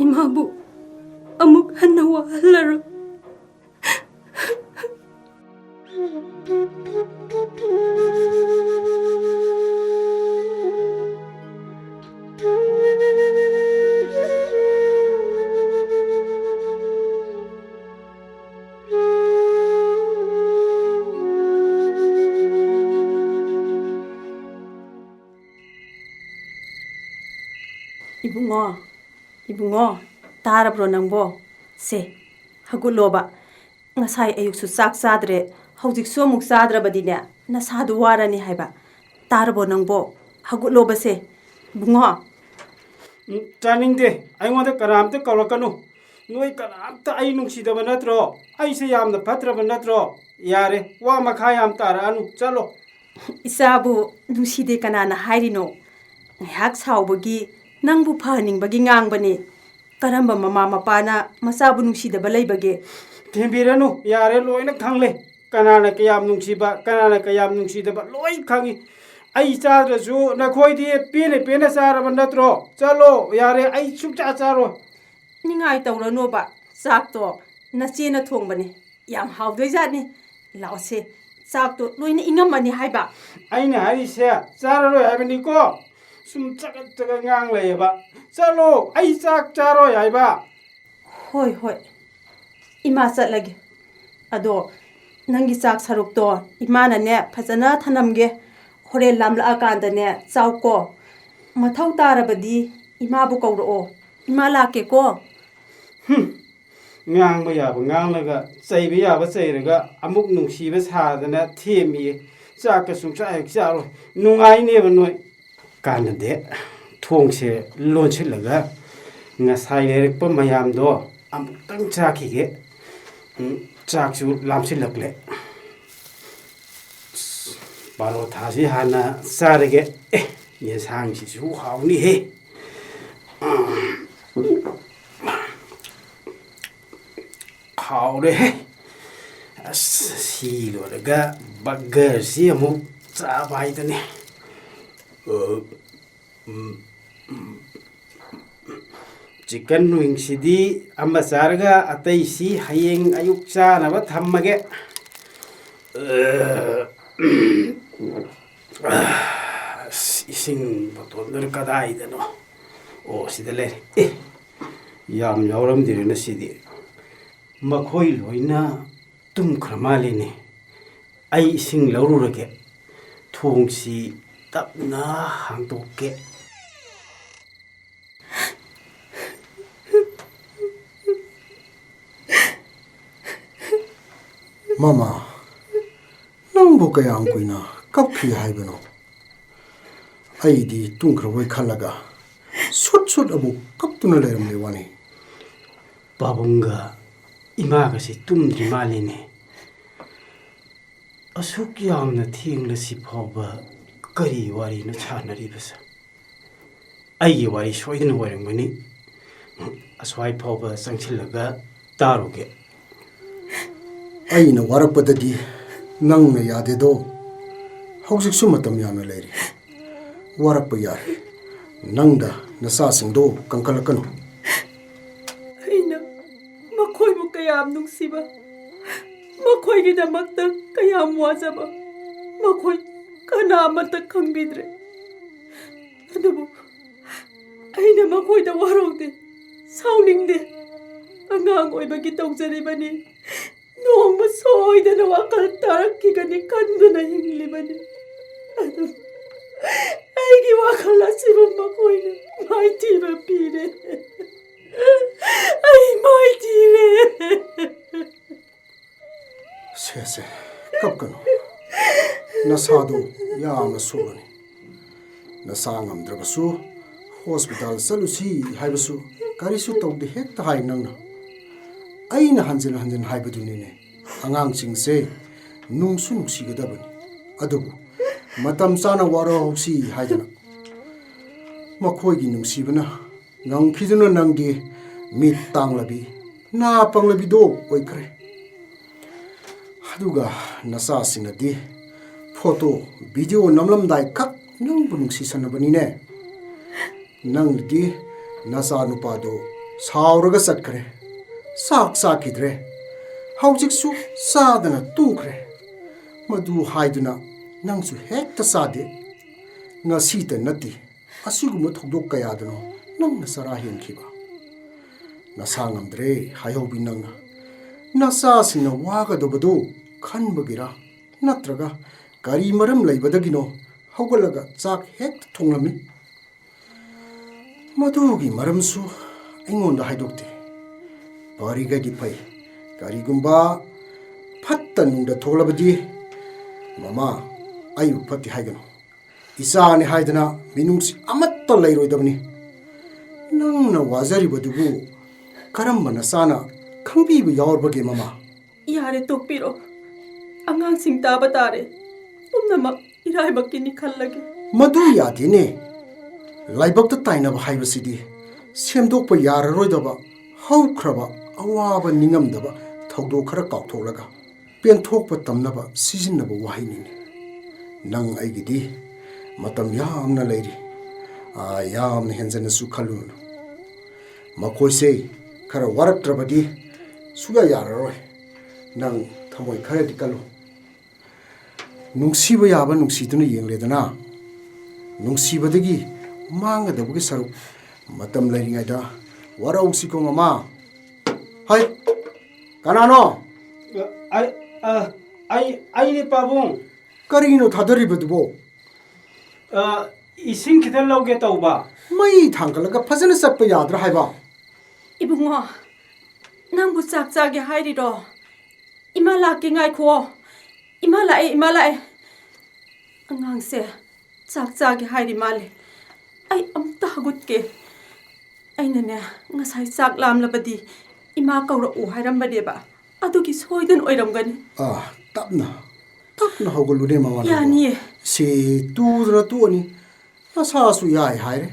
ꯏꯃꯥꯕꯨ ꯑꯃꯨꯛ ꯍꯟꯅ ꯋꯥꯍꯜꯂꯔꯣꯏ꯫ ꯏꯕꯨꯡꯉꯣ, ꯏꯕꯨꯡꯉꯣ, ꯇꯥꯔꯕ꯭ꯔꯣ ꯅꯪꯕꯣ? ꯁꯦ, ꯍꯧꯒꯠꯂꯣꯕ꯫ ꯉꯁꯥꯏ ꯑꯌꯨꯛꯁꯨ ꯆꯥꯛ ꯆꯥꯗ꯭ꯔꯦ, ꯍꯧꯖꯤꯛꯁꯨ ꯑꯃꯨꯛ ꯆꯥꯗ꯭ꯔꯕꯗꯤꯅꯦ, ꯅꯁꯥꯗꯨ ꯋꯥꯔꯅꯤ ꯍꯥꯏꯕ꯫ ꯇꯥꯔꯕꯣ ꯅꯪꯕꯣ? ꯍꯧꯒꯠꯂꯣꯕꯁꯦ, ꯏꯕꯨꯡꯉꯣ꯫ ꯎꯝ, ꯆꯥꯅꯤꯡꯗꯦ꯫ ꯑꯩꯉꯣꯟꯗ ꯀꯅꯥꯝꯇ ꯀꯧꯔꯛꯀꯅꯨ꯫ ꯅꯣꯏ ꯀꯅꯥꯝꯇ ꯑꯩ ꯅꯨꯡꯁꯤꯗꯕ ꯅꯠꯇ꯭ꯔꯣ? ꯑꯩꯁꯦ ꯌꯥꯝꯅ ꯐꯠꯇ꯭ꯔꯕ ꯅꯠꯇ꯭ꯔꯣ? ꯌꯥꯔꯦ, ꯋꯥ ꯃꯈꯥ ꯌꯥꯝ ꯇꯥꯔꯛꯑꯅꯨ꯫ ꯆꯠꯂꯣ꯫ ꯏꯆꯥꯕꯨ ꯅꯨꯡꯁꯤꯗꯦ ꯀꯅꯥꯅ ꯍꯥꯏꯔꯤꯅꯣ? ꯉꯥꯏꯍꯥꯛ ꯁꯥꯎꯕꯒꯤ, ꯅꯪꯕꯨ ꯐꯍꯟꯅꯤꯡꯕꯒꯤ ꯉꯥꯡꯕꯅꯤ꯫ ꯀꯔꯝꯕ ꯃꯃꯥ ꯃꯄꯥꯅ ꯃꯆꯥꯕꯨ ꯅꯨꯡꯁꯤꯗꯕ ꯂꯩꯕꯒꯦ? ꯊꯦꯝꯕꯤꯔꯅꯨ, ꯌꯥꯔꯦ, ꯂꯣꯏꯅ ꯈꯪꯂꯦ꯫ ꯀꯅꯥꯅ ꯀꯌꯥꯝ ꯅꯨꯡꯁꯤꯕ, ꯀꯅꯥꯅ ꯀꯌꯥꯝ ꯅꯨꯡꯁꯤꯗꯕ, ꯂꯣꯏ ꯈꯪꯉꯤ꯫ ꯑꯩ ꯆꯥꯗ꯭ꯔꯁꯨ ꯅꯈꯣꯏꯗꯤ ꯄꯦꯟꯅ ꯄꯦꯟꯅ ꯆꯥꯔꯕ ꯅꯠꯇ꯭ꯔꯣ? ꯆꯠꯂꯣ, ꯌꯥꯔꯦ, ꯑꯩ ꯁꯨꯡꯆꯥ ꯆꯥꯔꯣꯏ꯫ ꯅꯤꯡꯉꯥꯏ ꯇꯧꯔꯅꯣꯕ, ꯆꯥꯛꯇꯣ ꯅꯆꯦꯅ ꯊꯣꯡꯕꯅꯦ, ꯌꯥꯝ ꯍꯥꯎꯗꯣꯏꯖꯥꯠꯅꯤ꯫ ꯂꯥꯛꯑꯣꯁꯦ, ꯆꯥꯛꯇꯣ ꯂꯣꯏꯅ ꯏꯪꯉꯝꯃꯅꯤ ꯍꯥꯏꯕ꯫ ꯑꯩꯅ ꯍꯥꯏꯔꯤꯁꯦ ꯆꯥꯔꯔꯣꯏ ꯍꯥꯏꯕꯅꯤꯀꯣ꯫ ꯁꯨꯝ ꯆꯒꯠ ꯆꯒꯠ ꯉꯥꯡ ꯂꯩꯌꯦꯕ꯫ ꯆꯠꯂꯣ, ꯑꯩ ꯆꯥꯛ ꯆꯥꯔꯣꯏ ꯍꯥꯏꯕ꯫ ꯍꯣꯏ, ꯍꯣꯏ, ꯏꯃꯥ ꯆꯠꯂꯒꯦ꯫ ꯑꯗꯣ ꯅꯪꯒꯤ ꯆꯥꯛ ꯁꯔꯨꯛꯇꯣ ꯏꯃꯥꯅꯅꯦ ꯐꯖꯅ ꯊꯅꯝꯒꯦ꯫ ꯍꯣꯔꯦꯟ ꯂꯥꯝꯂꯛꯑꯀꯥꯟꯗꯅꯦ ꯆꯥꯎꯀꯣ꯫ ꯃꯊꯧ ꯇꯥꯔꯕꯗꯤ ꯏꯃꯥꯕꯨ ꯀꯧꯔꯛꯑꯣ꯫ ꯏꯃꯥ ꯂꯥꯛꯀꯦꯀꯣ꯫ ꯍꯨꯝ, ꯉꯥꯡꯕ ꯌꯥꯕ ꯉꯥꯡꯂꯒ, ꯆꯩꯕ ꯌꯥꯕ ꯆꯩꯔꯒ, ꯑꯃꯨꯛ ꯅꯨꯡꯁꯤꯕ ꯁꯥꯗꯅ ꯊꯦꯝꯃꯤꯌꯦ꯫ ꯆꯥꯛꯀ ꯁꯨꯡꯆꯥ ꯍꯦꯛ ꯆꯥꯔꯣꯏ꯫ ꯅꯨꯡꯉꯥꯏꯅꯦꯕ ꯅꯣꯏ꯫ ꯀꯥꯟꯅꯗꯦ꯫ ꯊꯣꯡꯁꯦ ꯂꯣꯟꯁꯤꯜꯂꯒ ꯉꯁꯥꯏ ꯂꯩꯔꯛꯄ ꯃꯌꯥꯝꯗꯣ ꯑꯃꯨꯛꯇꯪ ꯆꯥꯈꯤꯒꯦ꯫ ꯎꯝ, ꯆꯥꯛꯁꯨ ꯂꯥꯝꯁꯤꯜꯂꯛꯂꯦ꯫ ꯄꯥꯔꯣꯊꯥꯁꯤ ꯍꯥꯟꯅ ꯆꯥꯔꯒꯦ꯫ ꯑꯦ, ꯌꯦꯟꯁꯥꯡꯁꯤꯁꯨ ꯍꯥꯎꯅꯤꯍꯦ꯫ ꯍꯥꯎꯔꯦꯍꯦ꯫ ꯑꯁ, ꯁꯤ ꯂꯣꯏꯔꯒ ꯕꯔꯒꯔꯁꯤ ꯑꯃꯨꯛ ꯆꯥꯕ ꯍꯥꯏꯗꯨꯅꯤ꯫ ꯑ, ꯎꯝ, ꯎꯝ꯫ ꯆꯤꯀꯟ ꯋꯤꯡꯁꯤꯗꯤ ꯑꯃ ꯆꯥꯔꯒ ꯑꯇꯩꯁꯤ ꯍꯌꯦꯡ ꯑꯌꯨꯛ ꯆꯥꯅꯕ ꯊꯝꯃꯒꯦ꯫ ꯑ, ꯑꯁ, ꯏꯁꯤꯡ ꯕꯣꯇꯜꯗꯨꯅ ꯀꯗꯥꯏꯗꯅꯣ? ꯑꯣ, ꯁꯤꯗ ꯂꯩꯔꯦ꯫ ꯑꯦ, ꯌꯥꯝ ꯌꯥꯎꯔꯝꯗꯦꯅꯦ ꯁꯤꯗꯤ꯫ ꯃꯈꯣꯏ ꯂꯣꯏꯅ ꯇꯨꯝꯈ꯭ꯔ ꯃꯥꯜꯂꯦꯅꯦ꯫ ꯑꯩ ꯏꯁꯤꯡ ꯂꯧꯔꯨꯔꯒꯦ꯫ ꯊꯣꯡꯁꯤ ꯇꯞꯅ ꯍꯥꯡꯗꯣꯛꯀꯦ꯫ ꯃꯃꯥ, ꯅꯪꯕꯨ ꯀꯌꯥꯝ ꯀꯨꯏꯅ ꯀꯞꯈꯤ ꯍꯥꯏꯕꯅꯣ? ꯑꯩꯗꯤ ꯇꯨꯝꯈ꯭ꯔꯕꯣꯏ ꯈꯜꯂꯒ ꯁꯨꯠ ꯁꯨꯠ ꯑꯃꯨꯛ ꯀꯞꯇꯨꯅ ꯂꯩꯔꯝꯂꯦ ꯋꯥꯅꯤ꯫ ꯄꯥꯕꯨꯡꯒ ꯏꯃꯥꯒꯁꯦ ꯇꯨꯝꯗ꯭ꯔꯤ ꯃꯥꯜꯂꯦꯅꯦ꯫ ꯑꯁꯨꯛ ꯌꯥꯝꯅ ꯊꯦꯡꯂꯁꯤ ꯐꯥꯎꯕ ꯀꯔꯤ ꯋꯥꯔꯤꯅꯣ ꯁꯥꯟꯅꯔꯤꯕꯁꯦ? ꯑꯩꯒꯤ ꯋꯥꯔꯤ ꯁꯣꯏꯗꯅ ꯑꯣꯏꯔꯝꯒꯅꯤ꯫ ꯑꯁ꯭ꯋꯥꯏ ꯐꯥꯎꯕ ꯆꯪꯁꯤꯜꯂꯒ ꯇꯥꯔꯨꯒꯦ꯫ ꯑꯩꯅ ꯋꯥꯔꯛꯄꯗꯗꯤ ꯅꯪꯅ ꯌꯥꯗꯦꯗꯣ꯫ ꯍꯧꯖꯤꯛꯁꯨ ꯃꯇꯝ ꯌꯥꯝꯅ ꯂꯩꯔꯤ꯫ ꯋꯥꯔꯛꯄ ꯌꯥꯔꯦ꯫ ꯅꯪꯗ ꯅꯆꯥꯁꯤꯡꯗꯣ ꯀꯟꯈꯠꯂꯛꯀꯅꯨ꯫ ꯑꯩꯅ ꯃꯈꯣꯏꯕꯨ ꯀꯌꯥꯝ ꯅꯨꯡꯁꯤꯕ, ꯃꯈꯣꯏꯒꯤꯗꯃꯛꯇ ꯀꯌꯥꯝ ꯋꯥꯖꯕ, ꯃꯈꯣꯏ ꯀꯅꯥ ꯑꯃꯠꯇ ꯈꯪꯕꯤꯗ꯭ꯔꯦ꯫ ꯑꯗꯨꯕꯨ ꯑꯩꯅ ꯃꯈꯣꯏꯗ ꯋꯥꯔꯧꯗꯦ, ꯁꯥꯎꯅꯤꯡꯗꯦ꯫ ꯑꯉꯥꯡ ꯑꯣꯏꯕꯒꯤ ꯇꯧꯖꯔꯤꯕꯅꯤ꯫ ꯅꯣꯡꯃ ꯁꯣꯏꯗꯅ ꯋꯥꯈꯜ ꯇꯥꯔꯛꯈꯤꯒꯅꯤ ꯈꯟꯗꯨꯅ ꯍꯤꯡꯂꯤꯕꯅꯤ꯫ ꯑꯗꯨ ꯑꯩꯒꯤ ꯋꯥꯈꯜ ꯑꯁꯤꯕꯨ ꯃꯈꯣꯏꯅ ꯃꯥꯏꯊꯤꯕ ꯄꯤꯔꯦ꯫ ꯑꯩ ꯃꯥꯏꯊꯤꯔꯦ꯫ ꯁꯦ, ꯁꯦ, ꯀꯞꯀꯅꯨ꯫ ꯅꯁꯥꯗꯣ ꯌꯥꯝꯅ ꯁꯣꯛꯂꯅꯤ꯫ ꯅꯁꯥ ꯉꯝꯗ꯭ꯔꯕꯁꯨ ꯍꯣꯁꯄꯤꯇꯥꯜ ꯆꯠꯂꯨꯁꯤ ꯍꯥꯏꯕꯁꯨ ꯀꯔꯤꯁꯨ ꯇꯧꯗꯦ ꯍꯦꯛꯇ ꯍꯥꯏ ꯅꯪꯅ꯫ ꯑꯩꯅ ꯍꯟꯖꯤꯟ ꯍꯟꯖꯤꯟ ꯍꯥꯏꯕꯗꯨꯅꯤꯅꯦ, ꯑꯉꯥꯡꯁꯤꯡꯁꯦ ꯅꯨꯡꯁꯨ ꯅꯨꯡꯁꯤꯒꯗꯕꯅꯤ, ꯑꯗꯨꯕꯨ ꯃꯇꯝ ꯆꯥꯅ ꯋꯥꯔꯧꯍꯧꯁꯤ ꯍꯥꯏꯗꯅ꯫ ꯃꯈꯣꯏꯒꯤ ꯅꯨꯡꯁꯤꯕꯅ ꯉꯝꯈꯤꯗꯨꯅ ꯅꯪꯗꯤ ꯃꯤꯠ ꯇꯥꯡꯂꯕꯤ, ꯅꯥ ꯄꯪꯂꯕꯤꯗꯣ ꯑꯣꯏꯈ꯭ꯔꯦ꯫ ꯑꯗꯨꯒ ꯅꯆꯥꯁꯤꯡꯅꯗꯤ ꯐꯣꯇꯣ, ꯚꯤꯗꯤꯑꯣ ꯅꯝꯂꯝꯗꯥꯏ ꯈꯛ ꯅꯪꯕꯨ ꯅꯨꯡꯁꯤꯁꯟꯅꯕꯅꯤꯅꯦ꯫ ꯅꯪꯅꯗꯤ ꯅꯆꯥ ꯅꯨꯄꯥꯗꯣ ꯁꯥꯎꯔꯒ ꯆꯠꯈ꯭ꯔꯦ, ꯆꯥꯛ ꯆꯥꯈꯤꯗ꯭ꯔꯦ, ꯍꯧꯖꯤꯛꯁꯨ ꯆꯥꯗꯅ ꯇꯨꯝꯈ꯭ꯔꯦ꯫ ꯃꯗꯨ ꯍꯥꯏꯗꯨꯅ ꯅꯪꯁꯨ ꯍꯦꯛꯇ ꯆꯥꯗꯦ꯫ ꯉꯁꯤꯇ ꯅꯠꯇꯦ, ꯑꯁꯤꯒꯨꯝꯕ ꯊꯧꯗꯣꯛ ꯀꯌꯥꯗꯅꯣ ꯅꯪꯅ ꯆꯔꯥ ꯍꯦꯟꯈꯤꯕ꯫ ꯅꯁꯥ ꯉꯝꯗ꯭ꯔꯦ ꯍꯥꯏꯍꯧꯕꯤ ꯅꯪꯅ꯫ ꯅꯆꯥꯁꯤꯡꯅ ꯋꯥꯒꯗꯕꯗꯨ ꯈꯟꯕꯒꯤꯔ, ꯅꯠꯇ꯭ꯔꯒ ꯀꯔꯤ ꯃꯔꯝ ꯂꯩꯕꯗꯒꯤꯅꯣ ꯍꯧꯒꯠꯂꯒ ꯆꯥꯛ ꯍꯦꯛꯇ ꯊꯣꯡꯂꯝꯃꯤ? ꯃꯗꯨꯒꯤ ꯃꯔꯝꯁꯨ ꯑꯩꯉꯣꯟꯗ ꯍꯥꯏꯗꯣꯛꯇꯦ꯫ ꯐꯔꯤꯈꯩꯗꯤ ꯐꯩ꯫ ꯀꯔꯤꯒꯨꯝꯕ ꯐꯠꯇ ꯅꯨꯡꯗ ꯊꯣꯛꯂꯕꯗꯤ, ꯃꯃꯥ, ꯑꯩꯕꯨ ꯐꯠꯇꯦ ꯍꯥꯏꯒꯅꯨ꯫ ꯏꯆꯥꯅꯤ ꯍꯥꯏꯗꯅ ꯃꯤꯅꯨꯡꯁꯤ ꯑꯃꯠꯇ ꯂꯩꯔꯣꯏꯗꯕꯅꯤ꯫ ꯅꯪꯅ ꯋꯥꯖꯔꯤꯕꯗꯨꯕꯨ ꯀꯔꯝꯕ ꯅꯆꯥꯅ ꯈꯪꯕꯤꯕ ꯌꯥꯎꯔꯕꯒꯦ, ꯃꯃꯥ? ꯌꯥꯔꯦ, ꯇꯣꯛꯄꯤꯔꯣ꯫ ꯑꯉꯥꯡꯁꯤꯡ ꯇꯥꯕ ꯇꯥꯔꯦ꯫ ꯄꯨꯝꯅꯃꯛ ꯏꯔꯥꯏꯕꯛꯀꯤꯅꯤ ꯈꯜꯂꯒꯦ꯫ ꯃꯗꯨ ꯌꯥꯗꯦꯅꯦ꯫ ꯂꯥꯏꯕꯛꯇ ꯇꯥꯏꯅꯕ ꯍꯥꯏꯕꯁꯤꯗꯤ ꯁꯦꯝꯗꯣꯛꯄ ꯌꯥꯔꯔꯣꯏꯗꯕ ꯍꯧꯈ꯭ꯔꯕ ꯑꯋꯥꯕ ꯅꯤꯡꯉꯝꯗꯕ ꯊꯧꯗꯣꯛ ꯈꯔ ꯀꯥꯎꯊꯣꯛꯂꯒ ꯄꯦꯟꯊꯣꯛꯄ ꯇꯝꯅꯕ ꯁꯤꯖꯤꯟꯅꯕ ꯋꯥꯍꯩꯅꯤꯅꯦ꯫ ꯅꯪ ꯑꯩꯒꯤꯗꯤ ꯃꯇꯝ ꯌꯥꯝꯅ ꯂꯩꯔꯤ꯫ ꯑꯥ, ꯌꯥꯝꯅ ꯍꯦꯟꯖꯟꯅꯁꯨ ꯈꯜꯂꯨꯅꯨ꯫ ꯃꯈꯣꯏꯁꯦ ꯈꯔ ꯋꯥꯔꯛꯇ꯭ꯔꯕꯗꯤ ꯁꯨꯌꯥ ꯌꯥꯔꯔꯣꯏ꯫ ꯅꯪ ꯊꯃꯣꯏ ꯈꯔꯗꯤ ꯀꯜꯂꯨ꯫ ꯅꯨꯡꯁꯤꯕ ꯌꯥꯕ ꯅꯨꯡꯁꯤꯗꯨꯅ ꯌꯦꯡꯂꯦꯗꯅ꯫ ꯅꯨꯡꯁꯤꯕꯗꯒꯤ ꯃꯥꯡꯒꯗꯕꯒꯤ ꯁꯔꯨꯛ ꯃꯇꯝ ꯂꯩꯔꯤꯉꯩꯗ ꯋꯥꯔꯧꯁꯤꯀꯣ, ꯃꯃꯥ꯫ ꯍꯩ, ꯀꯅꯥꯅꯣ? ꯑ, ꯑꯩ, ꯑ, ꯑꯩ, ꯑꯩꯅꯦ, ꯄꯥꯕꯨꯡ꯫ ꯀꯔꯤꯅꯣ ꯊꯥꯗꯔꯤꯕꯗꯨꯕꯣ? ꯑ, ꯏꯁꯤꯡ ꯈꯤꯇ ꯂꯧꯒꯦ ꯇꯧꯕ꯫ ꯃꯩ ꯊꯥꯡꯒꯠꯂꯒ ꯐꯖꯅ ꯆꯠꯄ ꯌꯥꯗ꯭ꯔꯥ ꯍꯥꯏꯕ? ꯏꯕꯨꯡꯉꯣ, ꯅꯪꯕꯨ ꯆꯥꯛ ꯆꯥꯒꯦ ꯍꯥꯏꯔꯤꯔꯣ? ꯏꯃꯥ ꯂꯥꯛꯀꯦ, ꯉꯥꯏꯈꯨꯑꯣ꯫ ꯏꯃꯥ ꯂꯥꯛꯑꯦ, ꯏꯃꯥ ꯂꯥꯛꯑꯦ꯫ ꯑꯉꯥꯡꯁꯦ ꯆꯥꯛ ꯆꯥꯒꯦ ꯍꯥꯏꯔꯤ ꯃꯥꯜꯂꯦ꯫ ꯑꯩ ꯑꯃꯨꯛꯇ ꯍꯧꯒꯠꯀꯦ꯫ ꯑꯩꯅꯅꯦ, ꯉꯁꯥꯏ ꯆꯥꯛ ꯂꯥꯝꯂꯕꯗꯤ ꯏꯃꯥ ꯀꯧꯔꯛꯎ ꯍꯥꯏꯔꯝꯕꯅꯦꯕ꯫ ꯑꯗꯨꯒꯤ ꯁꯣꯏꯗꯅ ꯑꯣꯏꯔꯝꯒꯅꯤ꯫ ꯑꯥ, ꯇꯞꯅ, ꯇꯞꯅ ꯍꯧꯒꯠꯂꯨꯅꯦ, ꯃꯃꯥ ꯅꯪꯕꯣ꯫ ꯌꯥꯅꯤꯌꯦ꯫ ꯁꯤ ꯇꯨꯗꯅ ꯇꯣꯛꯑꯅꯤ꯫ ꯅꯁꯥꯁꯨ ꯌꯥꯏ ꯍꯥꯏꯔꯦ꯫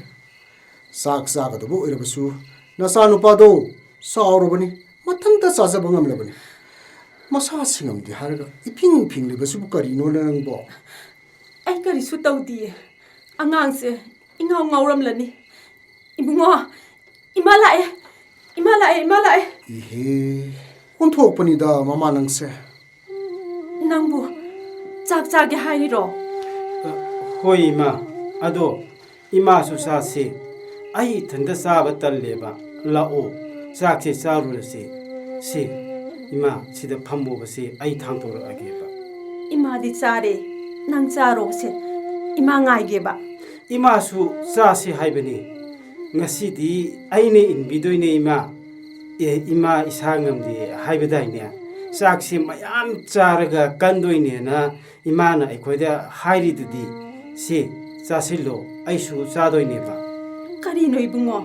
ꯆꯥꯛ ꯆꯥꯒꯗꯕ ꯑꯣꯏꯔꯕꯁꯨ ꯅꯆꯥꯅꯨꯄꯥꯗꯣ ꯆꯥꯎꯔꯕꯅꯤ, ꯃꯊꯟꯇ ꯆꯥꯖꯕ ꯉꯝꯂꯕꯅꯤ꯫ ꯃꯁꯥ ꯁꯤꯡꯉꯝꯗꯦ ꯍꯥꯏꯔꯒ ꯏꯐꯤꯡ ꯐꯤꯡꯂꯤꯕꯁꯤꯕꯨ ꯀꯔꯤꯅꯣ ꯅꯪꯕꯣ? ꯑꯩ ꯀꯔꯤꯁꯨ ꯇꯧꯗꯤꯌꯦ꯫ ꯑꯉꯥꯡꯁꯦ ꯏꯉꯥꯎ ꯉꯥꯎꯔꯝꯂꯅꯤ꯫ ꯏꯕꯨꯡꯉꯣ, ꯏꯃꯥ ꯂꯥꯛꯑꯦ꯫ ꯏꯃꯥ ꯂꯥꯛꯑꯦ, ꯏꯃꯥ ꯂꯥꯛꯑꯦ꯫ ꯏꯍꯦ, ꯑꯣꯟꯊꯣꯛꯄꯅꯤꯗ ꯃꯃꯥ ꯅꯪꯁꯦ꯫ ꯅꯪꯕꯨ ꯆꯥꯛ ꯆꯥꯒꯦ ꯍꯥꯏꯔꯤꯔꯣ? ꯑ, ꯍꯣꯏ ꯏꯃꯥ, ꯑꯗꯣ ꯏꯃꯥꯁꯨ ꯆꯥꯁꯤ꯫ ꯑꯩ ꯏꯊꯟꯇ ꯆꯥꯕ ꯇꯜꯂꯦꯕ꯫ ꯂꯥꯛꯑꯣ, ꯆꯥꯛꯁꯦ ꯆꯥꯔꯨꯔꯁꯤ꯫ ꯁꯤ, ꯏꯃꯥ, ꯁꯤꯗ ꯐꯝꯃꯣꯕꯁꯦ, ꯑꯩ ꯊꯥꯡꯗꯣꯔꯛꯑꯒꯦꯕ꯫ ꯏꯃꯥꯗꯤ ꯆꯥꯔꯦ, ꯅꯪ ꯆꯥꯔꯣꯁꯦ꯫ ꯏꯃꯥ ꯉꯥꯏꯒꯦꯕ꯫ ꯏꯃꯥꯁꯨ ꯆꯥꯁꯤ ꯍꯥꯏꯕꯅꯤ꯫ ꯉꯁꯤꯗꯤ ꯑꯩꯅ ꯏꯟꯕꯤꯗꯣꯏꯅꯦ, ꯏꯃꯥ꯫ ꯑꯦ, ꯏꯃꯥ ꯏꯁꯥ ꯉꯝꯗꯦ ꯍꯥꯏꯕꯗꯥꯏꯅꯦ? ꯆꯥꯛꯁꯦ ꯃꯌꯥꯝ ꯆꯥꯔꯒ ꯀꯟꯗꯣꯏꯅꯦꯅ ꯏꯃꯥꯅ ꯑꯩꯈꯣꯏꯗ ꯍꯥꯏꯔꯤꯗꯨꯗꯤ꯫ ꯁꯤ, ꯆꯥꯁꯤꯜꯂꯣ, ꯑꯩꯁꯨ ꯆꯥꯗꯣꯏꯅꯦꯕ꯫ ꯀꯔꯤꯅꯣ ꯏꯕꯨꯡꯉꯣ,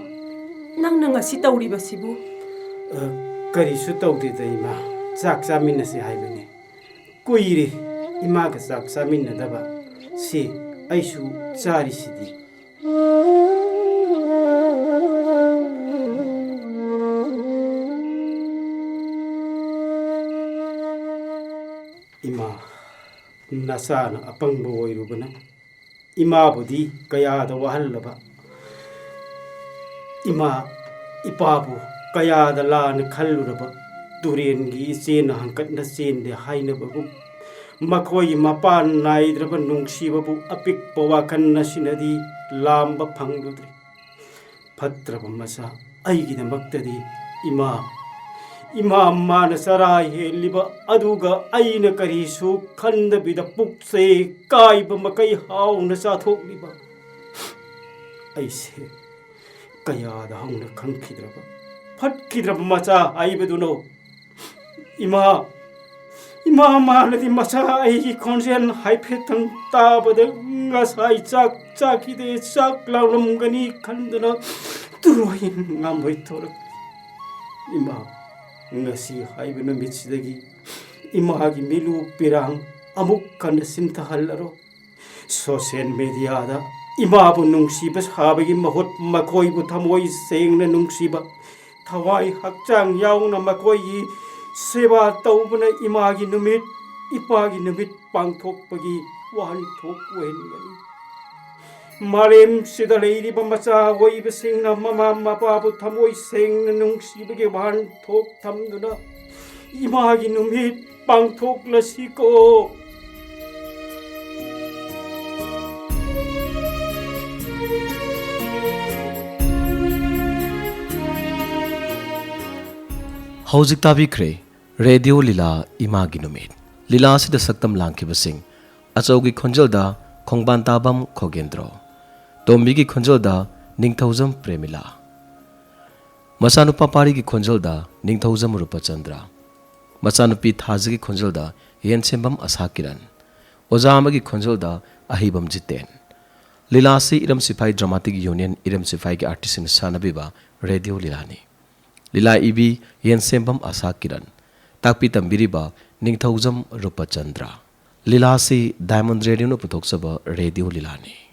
ꯅꯪꯅ ꯉꯁꯤ ꯇꯧꯔꯤꯕꯁꯤꯕꯨ? ꯑ, ꯀꯔꯤꯁꯨ ꯇꯧꯗꯦꯗ ꯏꯃꯥ, ꯆꯥꯛ ꯆꯥꯃꯤꯟꯅꯁꯤ ꯍꯥꯏꯕꯅꯤ꯫ ꯀꯨꯏꯔꯦ ꯏꯃꯥꯒ ꯆꯥꯛ ꯆꯥꯃꯤꯟꯅꯗꯕ꯫ ꯁꯤ, ꯑꯩꯁꯨ ꯆꯥꯔꯤꯁꯤꯗꯤ꯫ ꯏꯃꯥ, ꯅꯆꯥꯅ ꯑꯄꯪꯕ ꯑꯣꯏꯔꯨꯕꯅ ꯏꯃꯥꯕꯨꯗꯤ ꯀꯌꯥꯗ ꯋꯥꯍꯜꯂꯕ, ꯏꯃꯥ ꯏꯄꯥꯕꯨ ꯀꯌꯥꯗ ꯂꯥꯟꯅ ꯈꯜꯂꯨꯔꯕ, ꯇꯨꯔꯦꯟꯒꯤ ꯏꯆꯦꯅ ꯍꯪꯀꯠꯅ ꯆꯦꯟꯗꯦ ꯍꯥꯏꯅꯕꯒꯨꯝ, ꯃꯈꯣꯏꯒꯤ ꯃꯄꯥꯟ ꯅꯥꯏꯗ꯭ꯔꯕ ꯅꯨꯡꯁꯤꯕꯕꯨ ꯑꯄꯤꯛꯄ ꯋꯥꯈꯜ ꯑꯁꯤꯅꯗꯤ ꯂꯥꯝꯕ ꯐꯪꯂꯨꯗ꯭ꯔꯦ꯫ ꯐꯠꯇ꯭ꯔꯕ ꯃꯆꯥ ꯑꯩꯒꯤꯗꯃꯛꯇꯗꯤ ꯏꯃꯥ, ꯏꯃꯥ ꯃꯥꯅ ꯆꯔꯥ ꯍꯦꯜꯂꯤꯕ ꯑꯗꯨꯒ ꯑꯩꯅ ꯀꯔꯤꯁꯨ ꯈꯟꯗꯕꯤꯗ ꯄꯨꯛꯁꯦ ꯀꯥꯏꯕ ꯃꯈꯩ ꯍꯥꯎꯅ ꯆꯥꯊꯣꯛꯂꯤꯕ ꯑꯩꯁꯦ ꯀꯌꯥꯗ ꯍꯧꯅ ꯈꯪꯈꯤꯗ꯭ꯔꯕ, ꯐꯠꯈꯤꯗ꯭ꯔꯕ ꯃꯆꯥ ꯍꯥꯏꯕꯗꯨꯅꯣ? ꯏꯃꯥ, ꯏꯃꯥ ꯃꯥꯅꯗꯤ ꯃꯆꯥ ꯑꯩꯒꯤ ꯈꯣꯟꯖꯦꯜ ꯍꯥꯏꯐꯦꯠꯇꯪ ꯇꯥꯕꯗ ꯉꯁꯥꯏ ꯆꯥꯛ ꯆꯥꯈꯤꯗꯦ, ꯆꯥꯛ ꯂꯥꯝꯂꯝꯒꯅꯤ ꯈꯟꯗꯨꯅ ꯇꯨꯔꯣꯏ ꯉꯥꯝꯕꯣꯏ ꯊꯣꯔꯛꯂꯤ꯫ ꯏꯃꯥ, ꯉꯁꯤ ꯍꯥꯏꯕ ꯅꯨꯃꯤꯠꯁꯤꯗꯒꯤ ꯏꯃꯥꯒꯤ ꯃꯤꯂꯨ ꯄꯤꯔꯥꯡ ꯑꯃꯨꯛ ꯍꯟꯅ ꯁꯤꯟꯊꯍꯜꯂꯔꯣꯏ꯫ ꯁꯣꯁꯤꯌꯦꯜ ꯃꯦꯗꯤꯌꯥꯗ ꯏꯃꯥꯕꯨ ꯅꯨꯡꯁꯤꯕ ꯁꯥꯕꯒꯤ ꯃꯍꯨꯠ ꯃꯈꯣꯏꯕꯨ ꯊꯃꯣꯏ ꯁꯦꯡꯅ ꯅꯨꯡꯁꯤꯕ, ꯊꯋꯥꯏ ꯍꯛꯆꯥꯡ ꯌꯥꯎꯅ ꯃꯈꯣꯏꯒꯤ ꯁꯦꯕꯥ ꯇꯧꯕꯅ ꯏꯃꯥꯒꯤ ꯅꯨꯃꯤꯠ, ꯏꯄꯥꯒꯤ ꯅꯨꯃꯤꯠ ꯄꯥꯡꯊꯣꯛꯄꯒꯤ ꯋꯥꯍꯟꯊꯣꯛ ꯑꯣꯏꯍꯟꯒꯅꯤ꯫ ꯃꯥꯂꯦꯝꯁꯤꯗ ꯂꯩꯔꯤꯕ ꯃꯆꯥ ꯑꯣꯏꯕꯁꯤꯡꯅ ꯃꯃꯥ ꯃꯄꯥꯕꯨ ꯊꯃꯣꯏ ꯁꯦꯡꯅ ꯅꯨꯡꯁꯤꯕꯒꯤ ꯋꯥꯍꯟꯊꯣꯛ ꯊꯝꯗꯨꯅ ꯏꯃꯥꯒꯤ ꯅꯨꯃꯤꯠ ꯄꯥꯡꯊꯣꯛꯂꯁꯤꯀꯣ꯫ ꯍꯧꯖꯤꯛ ꯇꯥꯕꯤꯈ꯭ꯔꯦ ꯔꯦꯗꯤꯑꯣ ꯂꯤꯂꯥ ꯏꯃꯥꯒꯤ ꯅꯨꯃꯤꯠ꯫ ꯂꯤꯂꯥ ꯑꯁꯤꯗ ꯁꯛꯇꯝ ꯂꯥꯡꯈꯤꯕꯁꯤꯡ: ꯑꯆꯧꯒꯤ ꯈꯣꯟꯖꯦꯜꯗ ꯈꯣꯡꯕꯥꯟ ꯇꯥꯕꯝ ꯈꯣꯒꯦꯟꯗ꯭ꯔꯣ, ꯇꯣꯝꯕꯤꯒꯤ ꯈꯣꯟꯖꯦꯜꯗ ꯅꯤꯡꯊꯧꯖꯝ ꯄ꯭ꯔꯦꯃꯤꯂꯥ, ꯃꯆꯥꯅꯨꯄꯥ ꯄꯥꯔꯤꯒꯤ ꯈꯣꯟꯖꯦꯜꯗ ꯅꯤꯡꯊꯧꯖꯝ ꯔꯨꯄꯆꯟꯗ꯭ꯔ, ꯃꯆꯥꯅꯨꯄꯤ ꯊꯥꯖꯒꯤ ꯈꯣꯟꯖꯦꯜꯗ ꯌꯦꯟꯁꯦꯝꯕꯝ ꯑꯁꯥ ꯀꯤꯔꯟ, ꯑꯣꯖꯥ ꯑꯃꯒꯤ ꯈꯣꯟꯖꯦꯜꯗ ꯑꯍꯩꯕꯝ ꯖꯤꯇꯦꯟ꯫ ꯂꯤꯂꯥ ꯑꯁꯤ ꯏꯔꯝ ꯁꯤꯐꯥꯏ ꯗ꯭ꯔꯃꯥꯇꯤꯛ ꯌꯨꯅꯤꯌꯟ ꯏꯔꯝ ꯁꯤꯐꯥꯏꯒꯤ ꯑꯥꯔꯇꯤꯁꯁꯤꯡꯅ ꯁꯥꯟꯅꯕꯤꯕ ꯔꯦꯗꯤꯑꯣ ꯂꯤꯂꯥꯅꯤ꯫ ꯂꯤꯂꯥ ꯏꯕꯤ ꯌꯦꯟꯁꯦꯝꯕꯝ ꯑꯁꯥ ꯀꯤꯔꯟ꯫ ꯇꯥꯛꯄꯤ ꯇꯝꯕꯤꯔꯤꯕ ꯅꯤꯡꯊꯧꯖꯝ ꯔꯨꯄꯆꯟꯗ꯭ꯔ꯫ ꯂꯤꯂꯥ ꯑꯁꯤ ꯗꯥꯏꯃꯟ ꯔꯦꯗꯤꯑꯣꯅ ꯄꯨꯊꯣꯛꯆꯕ ꯔꯦꯗꯤꯑꯣ ꯂꯤꯂꯥꯅꯤ꯫